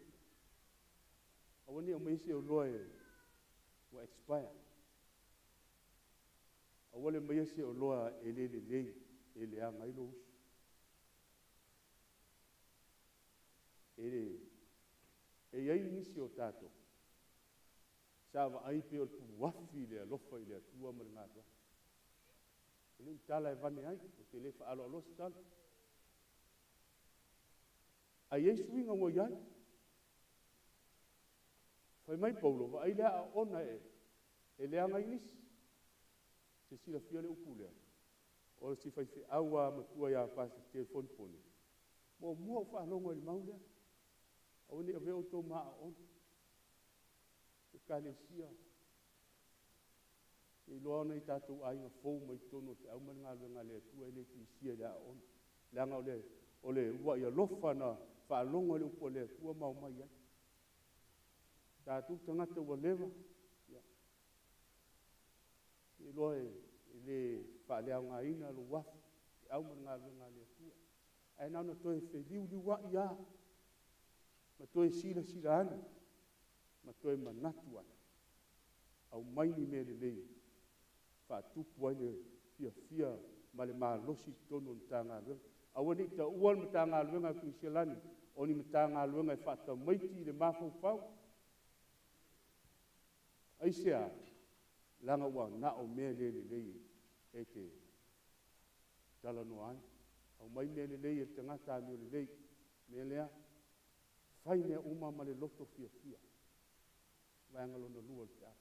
Aua ne i aumaia se oloa ua expire. Aua le aumaia se oloa e le lelei, e leaga ai lou uso. E i ai nisi o tatou sa vaai pei o le tuluafi le alofa i le Atua ma le galuega. E le o ni tala e avane ai, ou te le faaaloaloa se tala. Ae i ai suiga ua i ai. Fai mai Paulo, vaai le aoaona e leaga ai nisi. Se silafia le upu lea, o si faifeau lava matua ia Pastor Ted Poniponi, muamua ou faalogo i le mau lea. Aua ne i avea outou ma aoaona. Ekalesia, iloa nai o tatou aiga fou mai totonu o le feau ma le galuega a le Atua e le tuisia i le aoaona. Leaga o le uluai alofa na faalogo i le upu a le Atua ma omai ai. Tatou tagata ua leva, ia, iloa e le faaleaogaina lou afu, feau ma le galuega a le Atua. Ae na ona toe feliuliuai lava, ma toe silasila ane, ma toe manatu ane, aumai ni mea lelei, faatupu ai le fiafia ma le malosi i totonu o le Matagaluega. Aua ne i taua le Matagaluega a le Koneselani o ni Matagaluega e faatamaiti le mafaufau. Aisea? Leaga ua na o mea le lelei e te talanoa ai. Aumai mea lelei e le tagata amio lelei. Mea lea, fai mea uma ma le loto fiafia. Vaega lona lua o le feau.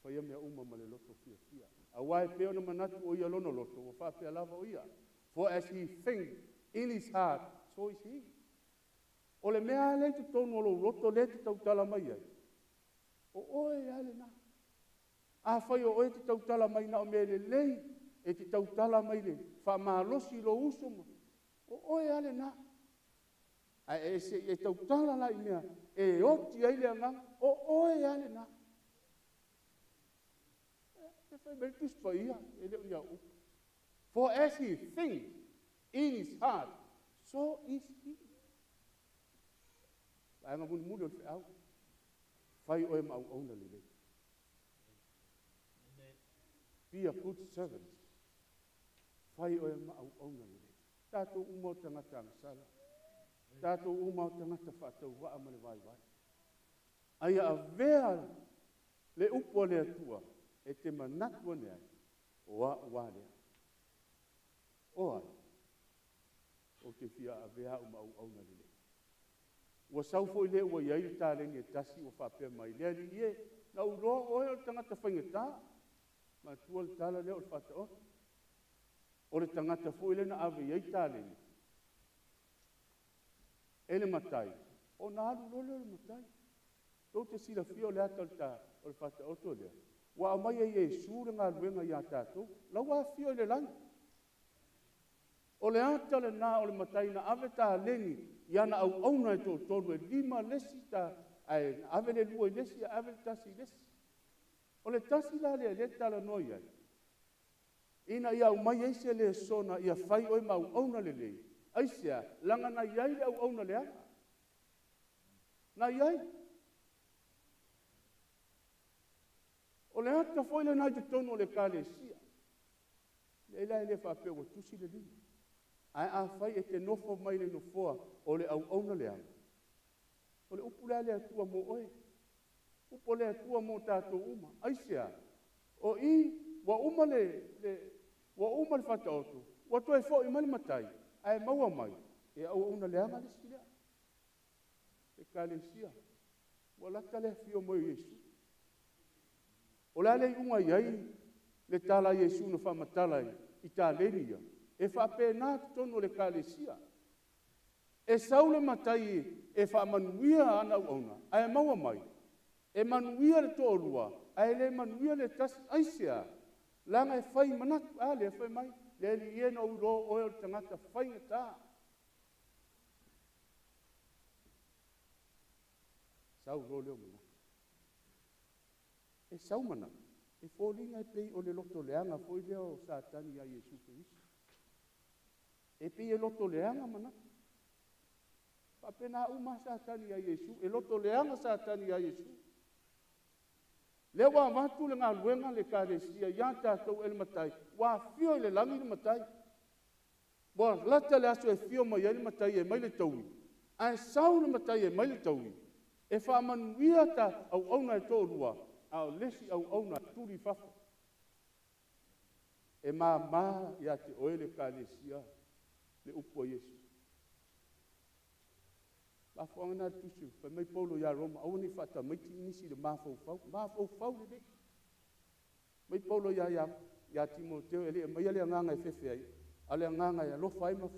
Faia mea uma ma le loto fiafia. Aua e pei ona manatu o ia lona loto, ua faapea lava o ia. For as he think in his heart, so is he. O le mea lea i totonu o lou loto lea e te tautala mai ai, o oe lava lena. Afai o oe e te tautala mai na o mea lelei, e te tautala mai le faamalosi i lou uso, o oe lava lena. Ae e se i e tautala la i mea e oti ai le agaga, o oe lava lena. E fai mai le Tusi Paia, e le o ni au upu. For as he thinks in his heart, so is he. Vaega mulimuli o le feau, fai oe ma auauna lelei. Be a good servant. Fai oe ma auauna lelei. Tatou uma o tagata agasala. Tatou uma o tagata faatauvaa ma le vaivai. A ia avea le upu a le Atua e te manatu ane ai, o a'u a lea. O ai? Ou te fia avea a'u ma auauna lelei. Ua sau foi lea ua i ai le taleni e tasi ua faapea mai, le Alii e, na ou iloa oe o le tagata faigata. Matua le tala lea o le faataoto. O le tagata foi lea na ave i ai taleni e le matai, ona alu loa lea o le matai. Tou te silafia o le ata o le faataoto lea, ua aumai e Iesu le galuega ia tatou, la ua afio i le lagi. O le ata lena o le matai na ave taleni i ana auauna e toatolu, e 5 le isi, ae ave le 2 i le isi, ave le 1 i le isi. O le tasi la lea e talanoa i ai, ina ia aumai ai se lesona ia fai oe ma auauna lelei. Aisea, laga na i ai le auauna leaga. Na i ai. O le ata foi lena i totonu o le Ekalesia. Leai la e le faapea ua tusi le lima. Ae afai e te nofo mai le nofoa o le auauna leaga, o le upu lea a le Atua mo oe, upu a le Atua mo tatou uma. Aisea, o i ua uma le faataoto, ua toe foi mai le matai, ae maua mai, e auauna leaga le isi lea. Ekalesia, ua lata le afio mai o Iesu. O le a le iuga i ai le tala a Iesu na faamatala i taleni ia, e faapena totonu o le Ekalesia. E sau le matai e faamanuia ana auauna, ae maua mai, e manuia le toalua, ae le manuia le tasi. Aisea, laga e fai manatu, a lea fai mai, le Alii e na ou iloa oe o le tagata faigata. Sau loa lea o manatu. E sau manatu, e foliga e pei o le loto leaga foi lea o Satani ia Iesu Keriso. E pei e loto leaga manatu. Faapena uma Satani ia Iesu, e loto leaga Satani ia Iesu. Lea ua avatu le galuega le Ekalesia ia tatou e le matai, ua afio i le lagi le matai. Ua lata le aso e fio mai ai le matai e mai le taui, ae sau le matai e mai le taui, e faamanuia ta auauna e toalua, a o le isi auauna tuli i fafo. E māmā ia te oe le Ekalesia le upu a Iesu. Mafuaaga na tusi, fai mai Paulo ia Roma, aua ne i faatamaiti nisi le mafaufau, mafaufau lelei. Mai Paulo ia Timoteo, e le aumaia le agaga e fefe ai, a o le agaga e alofa ai ma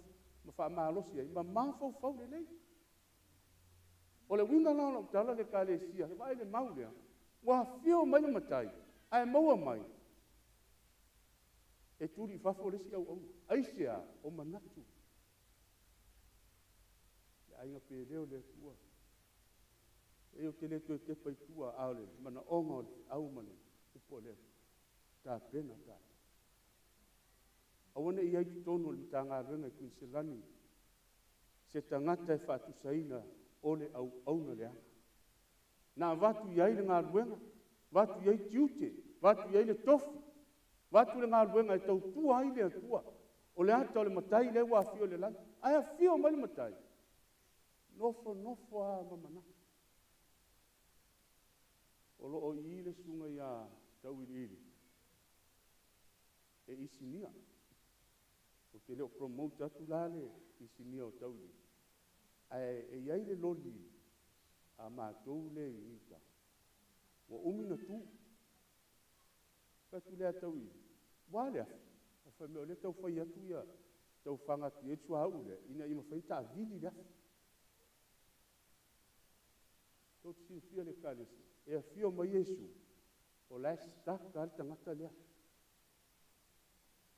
faamalosi ai, ma mafaufau lelei. O le uiga la o lau tala le Ekalesia, vaai le mau lea, ua afio mai le matai, ae maua mai, e tuli i fafo le isi auauna. Aisea, o manatu. Le aiga pele o le Atua. E o te le toe tepa i tua, a o le manaoga o le au ma le upu o le Atua. Tapena tatou. Aua ne i ai totonu o le Matagaluega i Kuiniselani se tagata e faatusaina o le auauna leaga. Na avatu i ai le galuega, avatu i ai tiute, avatu i ai le tofi, avatu le galuega e tautua ai le Atua. O le ata o le matai lea ua afio i le lagi. Ae afio mai le matai, nofo nofo lava ma manatu. O lo o i le susuga ia Tauiliili e isinia. Ou te le o promote atu la le isinia o Tauiliili. Ae e i ai le loli a matou le i uta, ua umi na tu. Fai atu lea Tauiliili, ua a le afi? Fai mai o lea tau fai atu ia, tau faga atu i ai le suauu lea, ina ia mafai ona taavili le afi. Tou te silafia le Ekalesia, e afio mai Iesu, o la e stuck lava le tagata lea.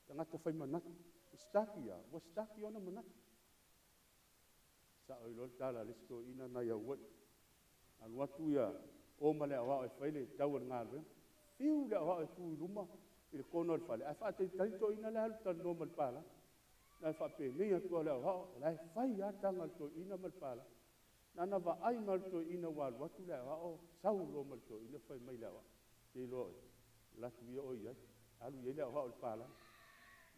Tagata fai manatu. E stuck ia, ua stuck i ona manatu. Sao i loa le tala a le isi toeaina nai auai. Alu atu ia, o ma le aoao e fai le tau o le galuega. Fiu le aoao e tu i luma i le kona o le fale, ae faatalitali toeaina le alu talanoa ma le palagi. Na e faapenei atu le aoao, o la e fai lava taga a le toeaina ma le palagi. Na vaai ma le toeaina ua alu atu le aoao, sau loa ma le toeaina fai mai le aoao. Te iloa oe, latu ia oi ai, alu i ai le aoao i le palagi.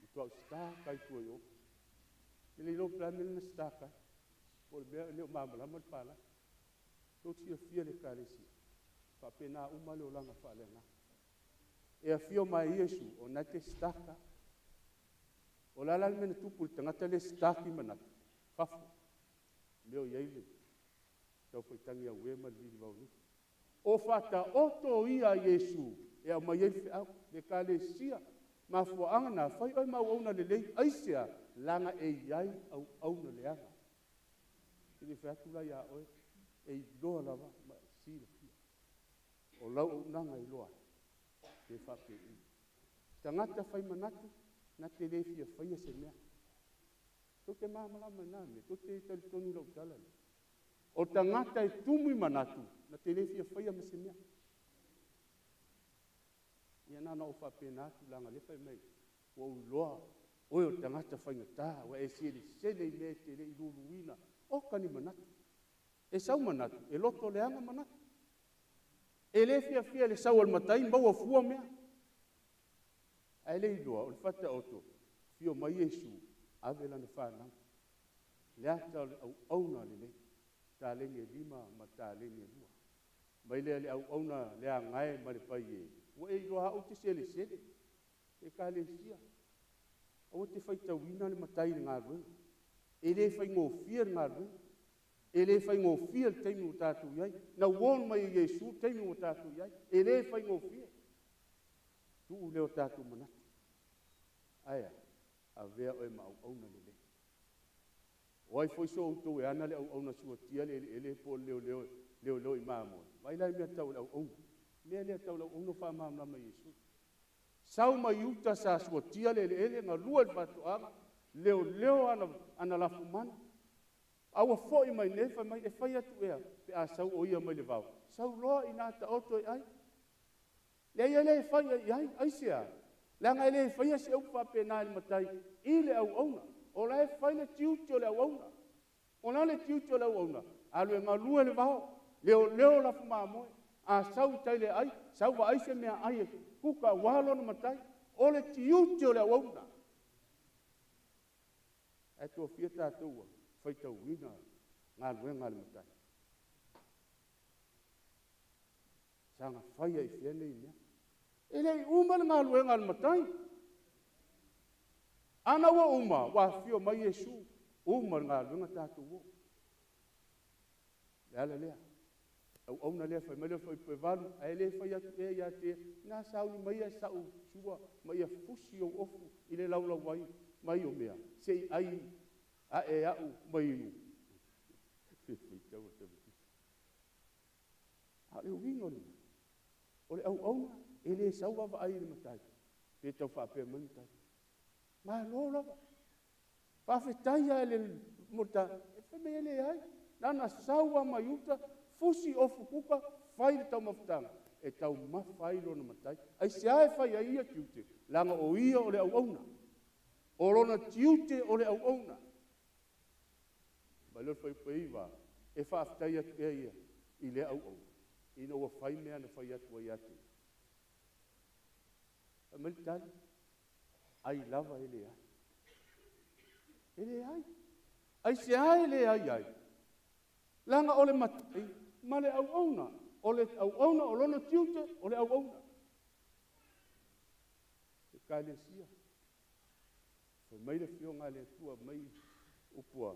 Matuā ou sitaka ai i tua i o. Ou te le iloa po o le a le mea lea na sitaka ai, po o le mea e le o malamalama le palagi. Tou te silafia le Ekalesia, e faapena uma lava le olaga faaleagaga. E afio mai Iesu o lena e te sitaka lava. O le a la le mea na tupu i le tagata lea e sitaki manatu? Fafo, mea o i ai le taufaitagi auē ma le vilivaonusu. O faataoto ia a Iesu e aumai ai le feau, le Ekalesia, mafuaaga lena, fai oe ma auauna lelei. Aisea? Leaga e i ai auauna leaga. Ou te le fai atu la ia oe, e iloa lava ma e silafia. O lau auaunaga e iloa ai, pe faapei. Tagata fai manatu na te le fia faia se mea. Tou te malamalama i lena mea? Tou te talitonu i lau tala lea? O tagata e tumu i manatu na te le fia faia ma se mea. Ia na ona ou faapena atu leaga o lea e fai mai ua ou iloa oe o le tagata faigata, ua e selesele i mea e te le i luluina. Oka ni manatu. E sau manatu, e loto leaga manatu. E le fiafia i le sau a le matai maua fua mea. Ae le iloa o le faataoto, afio mai Iesu, ave lana fanau. Le ata o le auauna lelei, taleni e 5 ma taleni e 2. Mai lea le auauna leagae ma le paie, ua e iloa au ou te selesele. Ekalesia, aua te faitauina le matai i le galuega. E le faigofie le galuega. E le faigofie le taimi ua tatou i ai. Na warn mai e Iesu le taimi ua tatou i ai. E le faigofie. Tuu lea o tatou manatu. Ae a? Avea oe ma auauna lelei. O ai foi so outou e ana le auauna suatia le eleele po o le leoleo, leoleo i mamoe, vaai la i mea tau le auauna. Mea lea tau le auauna ua faamalamalama e Iesu. Sau mai uta sa suatia le eleele, galue le faatoaga, leoleo ana lafumanu, a ua foi mai nei, fai mai, e fai atu ea, pe a sau o ia mai le vao, sau loa i ina taoto e ai. Leai e le fai ai i ai, aisea? Leaga e le faia se upu faapena e le matai i le auauna. O la e fai le tiute o le auauna. O le a le tiute o le auauna? Alu e galue le vao, leoleo lafu mamoe, a sau i tai le ai, sau vaai se mea ai e kuka aua lona matai. O le tiute o le auauna. Ae toafia tatou ua faitauina galuega a le matai. Saga fai ai fea nei mea? E le i uma le galuega a le matai. Ana ua uma, ua afio mai Iesu, uma le galuega tatou o. Le ala lea, auauna lea fai mai le fuaiupu 8, ae le fai atu ea ia te ia, na sauni mai ia sau sua ma ia fusi ou ofu i le laulau ai mai o mea, se i ai ae au mai inu. A o le uiga o le mea, o le auauna e le sau vaavaai i le matai, pe tau faapea mai le matai, malo lava, faafetai lava i le molita, e fai mai e leai, na ona sau lava mai uta, fusi ofu kuka, fai le taumafataga, e taumafa ai lona matai. Aisea e fai ai ia tiute? Leaga o ia o le auauna. O lona tiute o le auauna. Mai lea o le fuaiupu 9, e faafetai atu ea ia i lea auauna, ina ua fai mea na fai atu ai ia te ia. Fai mai le tali, ai lava e leai. E leai. Aisea e leai ai? Leaga o le matai ma le auauna. O le auauna o lona tiute o le auauna. Ekalesia, fai mai le Afioga a le Atua mai upu a,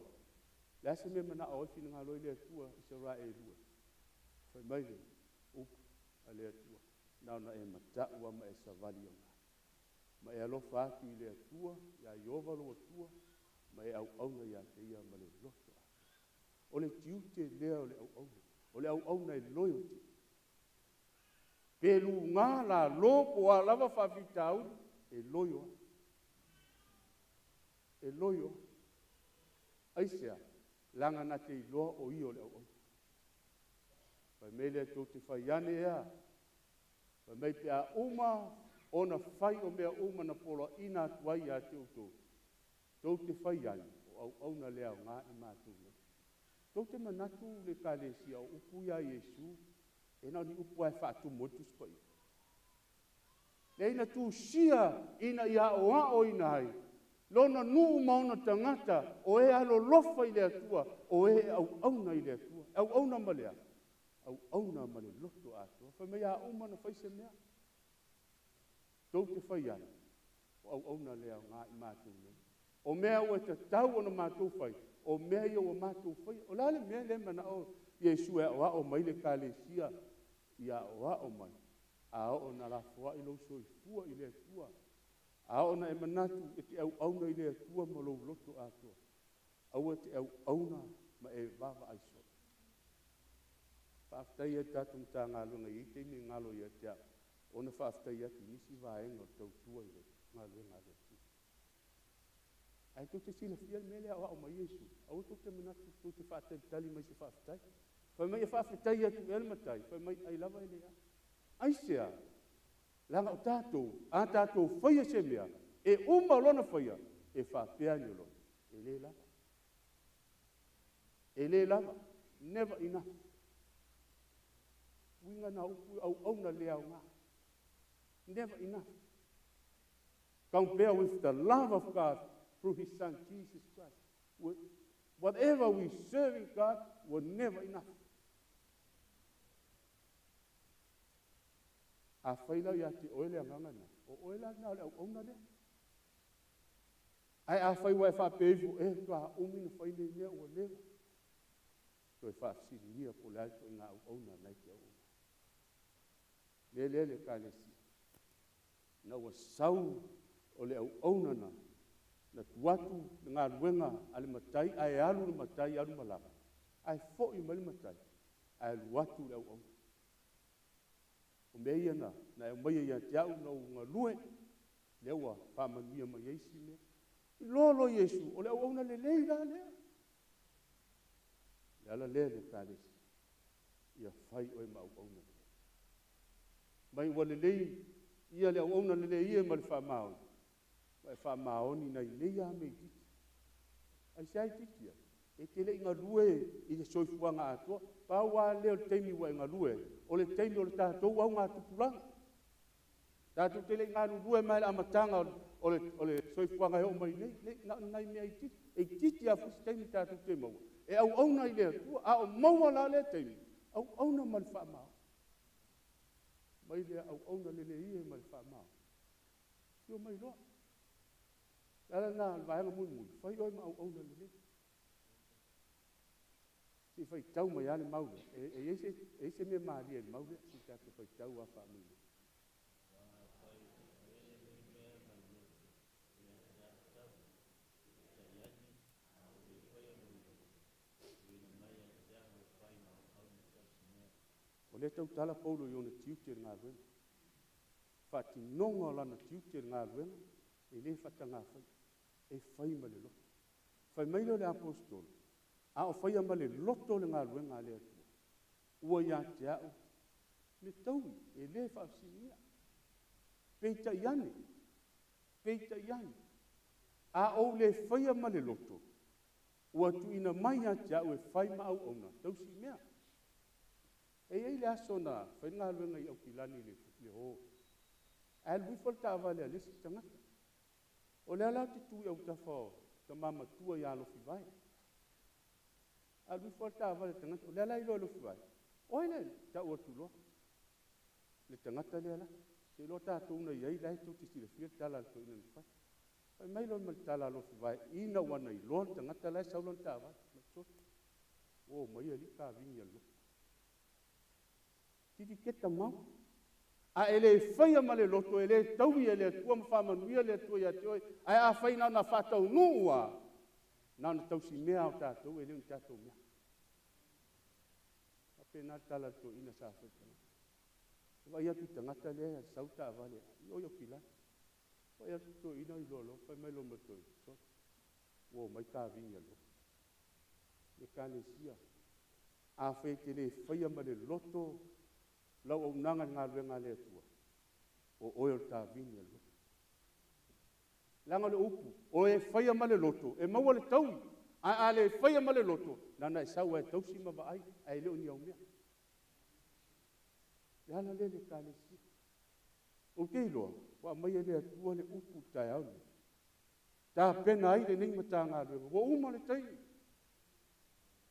le a se mea manao ai finagalo ai le Atua i Isaraelu? Fai mai le upu a le Atua, na ona e matau lava ma e savali agai, ma e alofa atu i le Atua, ia Ieova lou Atua, ma e auauna ia te ia ma le loto atoa. O le tiute lea o le auauna. O le auauna e loyalty. Pe luga, lalo, po o a lava faafitauli, e loyo lava. E loyo lava. Aisea? Leaga na te iloa o ia o le auauna. Fai mai le tou te fai ane ea, fai mai pe a uma ona fai o mea uma na poloaiina atu ai ia te outou, tou te fai ane, o auauna le aoga i matou nei. Tou te manatu le Ekalesia o upu ia a Iesu, e na o ni upu lava e faatumu ai le Tusi Paia. Lea na tusia ina ia aoaoina ai lona nuu ma ona tagata o e alolofa i le Atua, o e auauna i le Atua. Auauna ma le a? Auauna ma le loto atoa. Fai mai a uma ona fai se mea, tou te fai ai, o auauna le aoga i matou nei. O mea ua tatau ona matou fai, o mea ia ua matou faia. O le a le mea lea e manao Iesu e aoao mai le Ekalesia? Ia aoao mai, a oo ina lafoai lou soifua i le Atua, a oo ina e manatu e te auauna i le Atua ma lou loto atoa, aua e te auauna ma e vaavaai soo. Faafetai ai i le tatou Matagaluega e i ai taimi e galo ia te au ona faafetai atu i nisi vaega o le tautua i le galuega a le Atua. Ae tou te silafia le mea lea e aoao mai ai Iesu, aua tou te manatu tou te faatalitali mai i se faafetai. Fai mai e faafetai atu ea le matai, fai mai ai lava e leai. Aisea? Leaga o tatou, a tatou faia se mea, e uma lona faia, e faapea ane loa, e le lava. E le lava. Never enough. Uiga na o upu auauna le aoga. Never enough. Compare with the love of God through His Son Jesus Christ. Whatever we serving God, we're never enough. Afai la ia te oe le agaga lena, o oe la lena o le auauna lea. Ae afai ua e faapea ifo, e faatoa umi ona fai nei mea ua leva, toe faafesiligia po o le a le ituaiga auauna lena e te auauna ai. O le mea lea le Ekalesia, ina ua sau o le auauna na, na tuu atu le galuega a le matai ae alu le matai alu malaga, ae foi mai le matai ae alu atu le auauna. O mea ia na e aumaia ia te au na ou galue, lea ua faamanuia mai ai isi mea. Iloa loa Iesu, o le auauna lelei la lea. O le ala lea le Ekalesia, ia fai oe ma auauna lelei. Mai ua lelei ia le auauna lelei ia ma le faamaoni, ua e faamaoni nai nei lava mea itiiti. Aisea e itiiti ai? E te le i galue i le soifuaga atoa. Pau lava lea o le taimi ua e galue ai, o le taimi o le tatou augatupulaga. Tatou te le i galulue mai lava i le amataga o le soifuaga e oo mai nei, nei, na o ni nai mea itiiti. E itiiti lava foi se taimi tatou te maua e auauna ai i le Atua. A o maua la lea taimi, auauna ma le faamaoni. Mai lea auauna lelei ia ma le faamaoni, afio mai loa. O le ala lena o le vaega mulimuli, fai oe ma auauna lelei. Se i faitau mai lava le mau lea. E i ai se mea malie i le mau lea, se i tatou faitau lava faamolemole. O lea e tautala Paulo i ona tiute i le galuega. Faatinoga o lana tiute i le galuega, e le faataga faia, e fai ma le loto. Fai mai lea o le aposetolo, a o faia ma le loto le galuega a le Atua, ua ia te au le taui, e le faafesiligia. Peitai ane, peitai ane, a ou le faia ma le loto, ua tuuina mai ia te au e fai ma auauna tausi mea. E i ai le aso na fai le galuega i Aukilani i le o, ae alu ifo le taavale a le isi tagata. O lea la ou te tu i autafa o tama matua ia Alofivae. Alu ifo le taavale a le tagata, o lea la e iloa e Alofivae, o ai le tau atu loa, le tagata lea la. Se iloa tatou na i ai la e tou te silafia le tala a le toeaina na fai. Fai mai loa ma le tala a Alofivae ina ua na iloa le tagata la e sau lana taavale. Fai mai, sole, ua omai alii kavini a le lotu. Tiliketa mau. A e le faia ma le loto, e le taui e le Atua ma faamanuia le Atua ia te oe. Ae afai na ona faataunuu lava, na ona tausimea lava o tatou e le o ni tatou mea. Faapena le tala a le toeaina sa fai i le tagata. E vaai atu i le tagata lea e sau le taavale i o i Aukilani. Vaai atu le toeaina iloa loa, fai mai loa ma le toeaina, sole, ua omai kavini a le lotu. Le Ekalesia, afai e te le faia ma le loto lau auaunaga i le galuega a le Atua, o oe o le kavini a le lotu. Leaga o le upu, o e faia ma le loto, e maua le taui. Ae a le faia ma le loto, na ona e sau lava e tausi ma vaai, ae le o ni au mea. O le ala lea le Ekalesia. Ou te iloa, ua aumaia e le Atua le upu i le taeao lenei, tapena ai lenei Matagaluega, ua uma le taimi.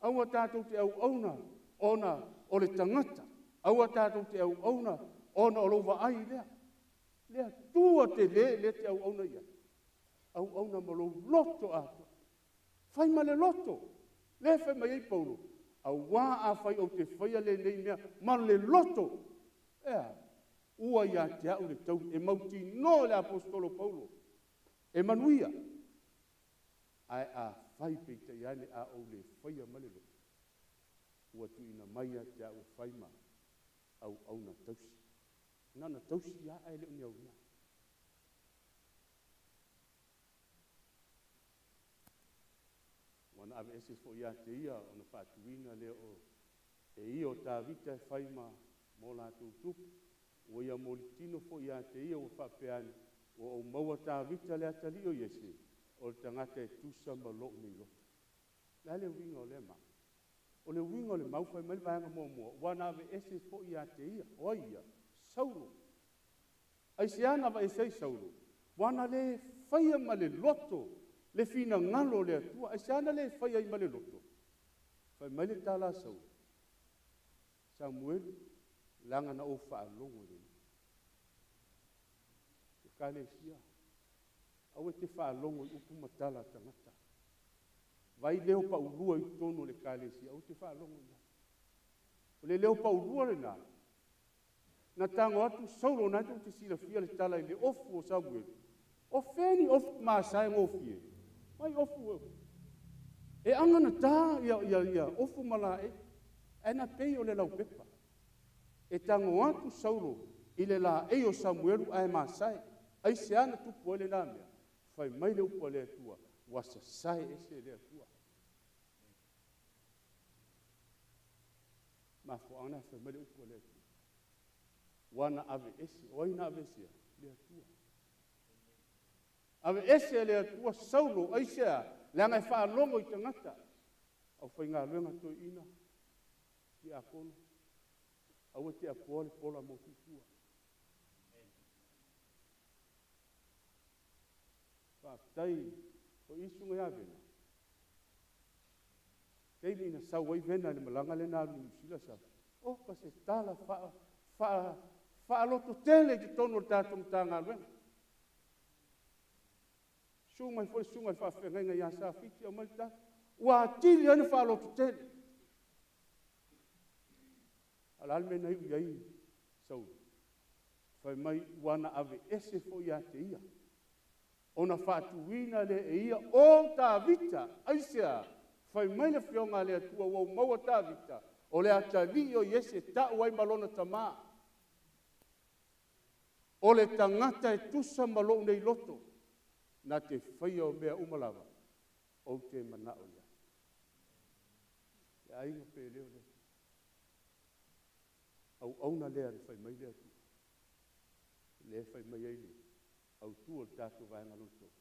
Aua tatou te auauna ona o le tagata, aua tatou te auauna ona o lou vaai lea. Le Atua tele lea e te auauna i ai, auauna ma lou loto atoa. Fai ma le loto, lea e fai mai ai Paulo, auā afai ou te faia lenei mea ma le loto, e a? Ua ia te au le taui, e mautinoa le Aposetolo Paulo, e manuia. Ae afai peitai ane a ou le faia ma le loto, ua tuuina mai ia te au e fai ma auauna tausi. Na ona tausi lava ae le o ni auauna. Ua na aveese foi ia te ia ona faatuina lea o e ia o Tavita e fai ma mo latou tupu. Ua ia molitino foi ia te ia ua faapea ane, ua ou maua Tavita le atalii o Iese, o le tagata e tusa ma lou nei loto. O le a le uiga o lea mau? O le uiga o le mau fai mai le vaega muamua, ua na aveese foi ia te ia. O ai ia? Saulo. Aisea na aveese ai Saulo? Ua na le faia ma le loto le finagalo o le Atua. Aisea na le faia ai ma le loto? Fai mai le tala a Saulo, Samuelu, leaga na ou faalogo i le Ekalesia, aua e te faalogo i upu ma tala a tagata. Vai leo paulua i totonu o le Ekalesia, aua e te faalogo i ai. O le leo paulua lena, na tago atu Saulo, na tou te silafia le tala i le ofu o Samuelu, o fea ni ofu masae gofie? Mai ofu e aganatā ia ofu ma laei, ae na pei o le laupepa. E tago atu Saulo i le laei o Samuelu ae masae. Aisea na tupu ai lena mea? Fai mai le upu a le Atua, ua sasae ese le Atua. Mafuaaga na fai mai le upu a le Atua. Ua na aveese, o ai na aveesea? Le Atua. Aveese e le Atua Saulo, aisea? Leaga e faalogo i tagata. Aufaigaluega toeaina, tiakono, aua te apoa le pola mo tutua. Faafetai o i susuga ia Vena, taimi na sau ai Vena i le malaga lena alu i Niu Sila sa, oka se tala faalototele i totonu o le tatou Matagaluega. Susu mai foi le susuga i le faafeagaiga ia Safiti, aumai le tala, ua atili ai ona faalototele. A o le a le mea na iu i ai Saulo? Fai mai ua na aveese foi ia te ia, ona faatuina lea e ia o Tavita. Aisea? Fai mai le afioga a le Atua, ua ou maua Tavita, o le atalii o Iese tau ai ma lona tamā. O le tagata e tusa ma lou nei loto, na te faia o mea uma lava, ou te manao i ai. Le aiga pele o le Atua. Auauna lea na fai mai le Atua. Lea fai mai ai le autu o le tatou vaega lona tolu,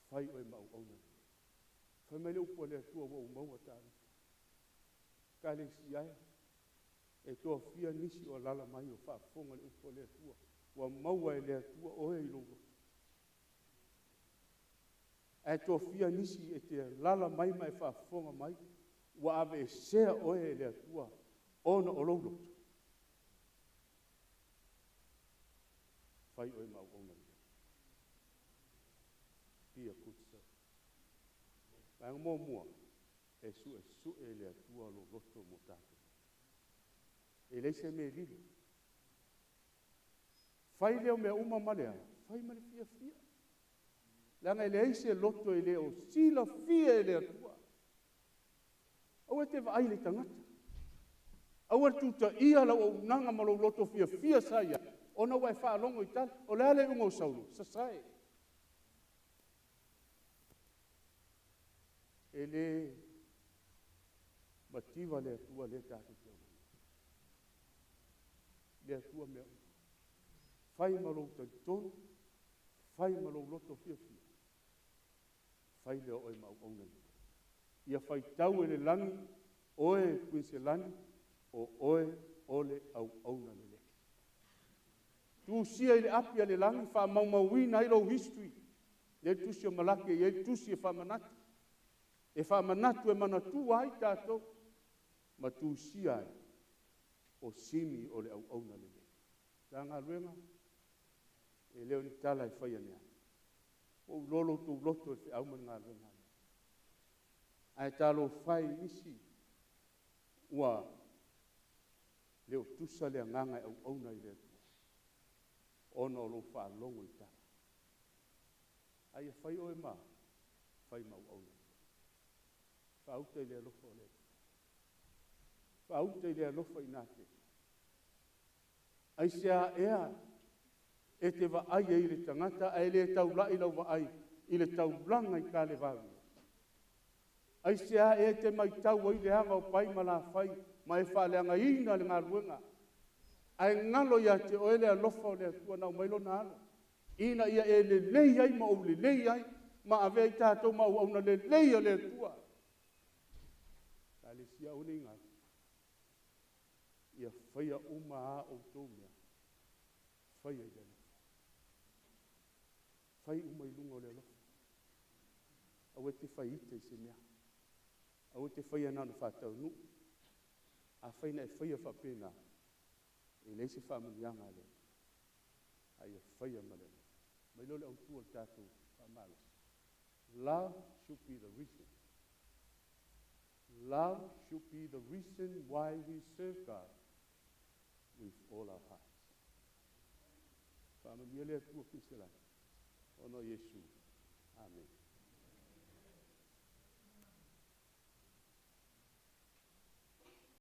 fai oe ma auauna lelei. Fai mai le upu a le Atua, ua ou maua Tavita. Ekalesia e, e toafia nisi o alala mai o faafofoga le upu a le Atua, ua maua e le Atua oe i lou loto. Ae toafia nisi e te alala mai ma e faafofoga mai, ua aveesea oe e le Atua ona o lou loto. Fai oe ma auauna lelei. Be a good servant. Vaega muamua, e suesue e le Atua lou loto mo tatou. E leai se mea e lilo. Fai lea o mea uma ma lea, fai ma le fiafia. Leaga e leai se loto e le o silafia e le Atua. Aua e te vaai i le tagata. Aua le tutaia lau auaunaga ma lou loto fiafia sa i ai, ona ua e faalogo i tala. O le a le iuga o Saulo? Sasae. E le mativa le Atua lea tatou te auauna. Le Atua mea uma. Fai ma lou talitonu, fai ma lou loto fiafia, fai lea o oe ma auauna lelei. Ia faitau e le lagi, oe Kuiniselani, o oe o le auauna lelei. Tusia i le api a le lagi, faamaumauina ai lou history. Lea le tusi o Malaki e i ai le tusi e faamanatu. E faamanatu e manatua ai tatou ma tusia ai o sini o le auauna lelei. Matagaluega, e le o ni tala e fai ane ai. Ua ou iloa lo outou loto i le feau ma le galuega. Ae talofa e i nisi ua le o tusa le agaga e auauna i le Atua ona o lou faalogo i tala. A ia fai oe ma fai ma auauna. Faauta i le alofa o le Atua. Faauta i le alofa ina te. Aisea ea e te vaai ai i le tagata ae le taulai lau vaai i le taulaga i Kalevari? Aisea ea e te matau ai le aga o Pai ma Lafai ma e faaleagaina le galuega, ae galo ia te oe le alofa o le Atua na aumai lona alo, ina ia e lelei ai ma ou lelei ai, ma avea i tatou ma auauna lelei a le Atua. Ekalesia, aua ne i galo, ia faia uma a outou mea, faia i le alofa. Fai uma i luga o le alofa. Aua e te fai ita i se mea. Aua e te faia na ona faataunuu. Afai na e faia faapena, e leai se faamanuiaga a le Atua. A ia faia ma le alofa. Mai lea o le autu o le tatou faamalosi. Love should be the reason. Love should be the reason why we serve God with all our hearts. Faamanuia le Atua kiselai. Ona o Iesu. Amen.